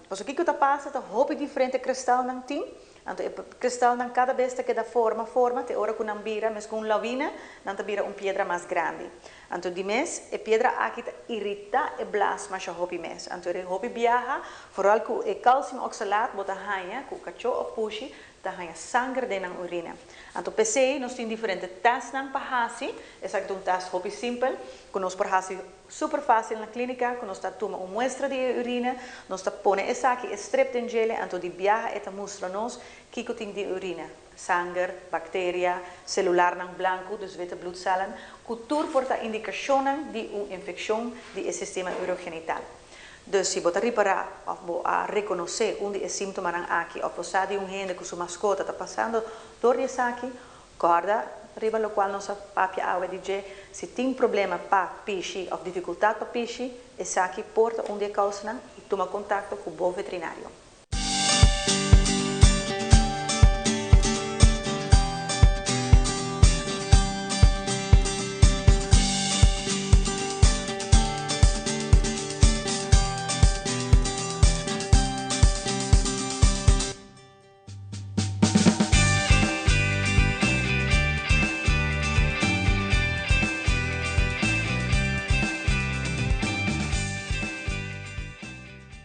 Pasobra kiko ta pasa ta hopi diferente kristalnan tin. Anto e kristalnan kada bes ta keda forma forma te ora ku nan bira mes ku un lawina, nan ta bira un piedra mas grandi. Anto di mes e piedra aki ta iritá e blas masha hopi mes. Anto e hopi biaha, foral ku e calcium oxalaat bo ta haña ku kachó òf pushi ta haña sanger den nan urina. Anto p'esei nos tin diferente tèstnan pa hasi. Esaki ta un tèst hopi simpel ku nos por hasi Super fácil na clínica cu nos ta tuma un muestra di e urine, nos ta pone esaki e strip den djele anto di biaha e ta mustra nos kico tin den urine, sanger, bacteria, celularnan blanco, dus witte bloedcellen, cu tur por ta indicacionnan di un infeccion di e sistema urogenital. Dus si bo ta ripara of bo a reconoce un di e simptomanan aki of bo sa di un hende cu su mascota ta pasando door di esaki, Kòrda riba lokual nos a papia awe di dje, si tin problema pa pishi òf difikultat pa pishi, esaki por ta un di e kousanan i tuma kontakto ku bo veterinario.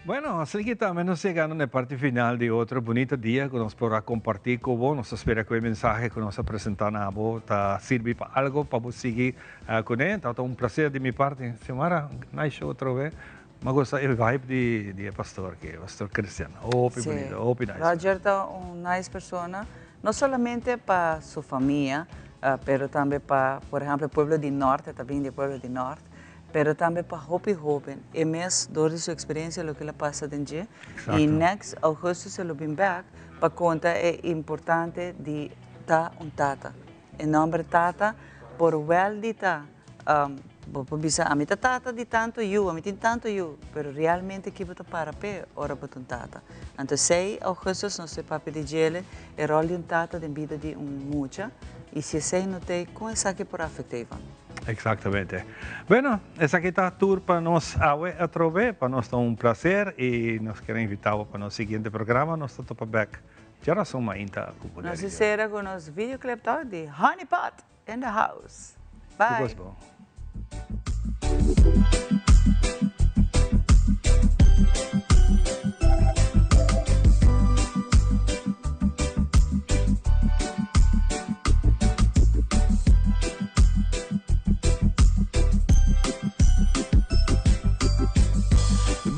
Bueno, así que también nos llegando na parte final di otro bonito dia que nos por a compartir con bo. Nos espera que el mensaje que nos a presenta na bo ta sirvi pa algo, pa bo sigui uh, con él. Ta un placer di mi parte. Xiomara, nice show otra vez. M'a gusta e vibe di di e pastor aki, pastor Christian. Hopi bonito, hopi nice. Roger ta un nice persona, no solamente pa su famia, pero tambe pa, por ehempel, e pueblo di Nort, e ta bin di e pueblo di Nort, pero tambe pa hopi hoben. E mes, dor di su experiencia, loke el a pasa den dje. Y next augustus e lo bin bek pa conta e importante di ta un tata. E nomber tata por wel di ta Bo por bisa, Ami ta tata di tantu yu, ami tin tantu yu. Pero realmente ki bo ta para p'e ora bo ta un tata? Anto esei augustus nos ta papia di djele, e ròl di un tata den bida di un mucha, i si esei no t'ei, kon esaki por afekt'é Ivan? Exactamente. Bueno, esaki ta tur pa nos awe atrobe, pa nos ta un placer y nos kier invita bo pa nos siguiente programa, nos ta topa bek djarason mainta cu poder Nos di Dios. cera cu nos videoclip toch di Honey Pot in the house. Bye. Tur cos bon.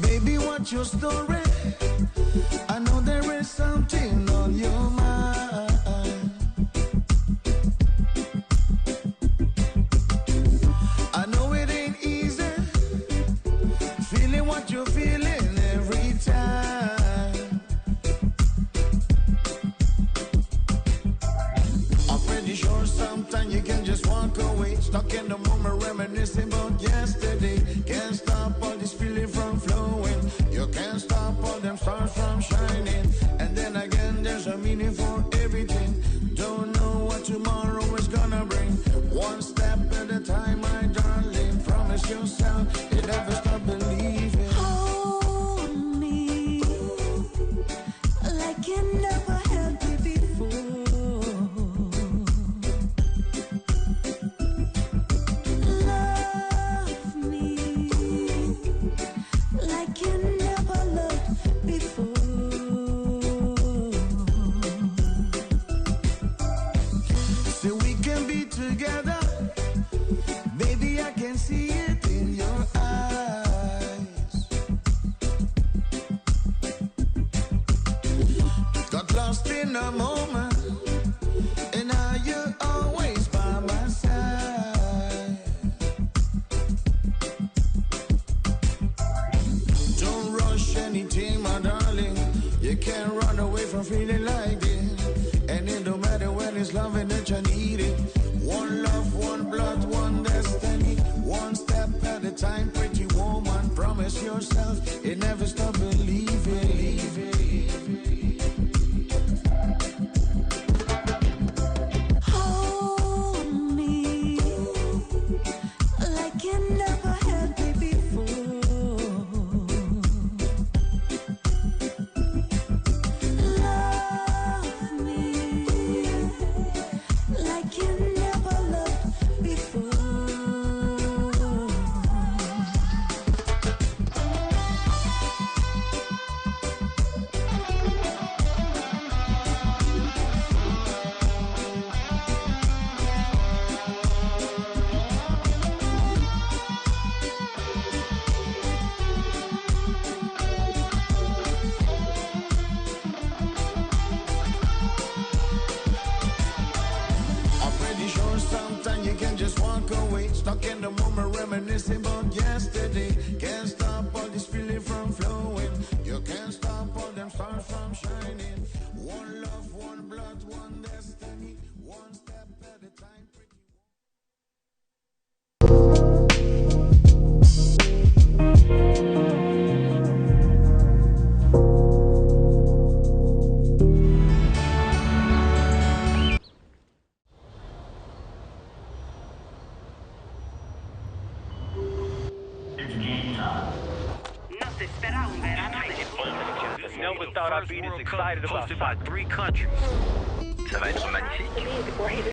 Baby, what's your story? I know there is something on your mind. I know it ain't easy feeling what you're feeling every time. I'm pretty sure sometimes you can just walk away, stuck in the moment, reminiscing about yesterday. Can't stop all this feeling from flowing. You can't stop all them stars from shining. And then again, there's a meaning for everything. Don't know what tomorrow is gonna bring. One step at a time, my darling. Promise yourself you never stop believing. Hold me like you never had me before. Love me like you never loved before. So we can be together. Baby, I can see it in your eyes. Got lost in a moment, and now you're always by my side. Don't rush anything, my darling. You can't run away from feeling like this. And it don't matter when it's loving that you need it. One love, one blood, one destiny. One step at a time, pretty woman. Promise yourself you never stop believing. Hold me like you never had me before. Love me like you never loved before. I'm pretty sure sometimes you can just walk away. Stuck in the moment, reminiscing about yesterday. Can't stop all this feeling from flowing. You can't stop all them stars from shining. One love, one blood, one destiny. One step at a time. Nos espera un verano de Never thought I'd be this excited about hosted by three countries. Ça va être magnifique.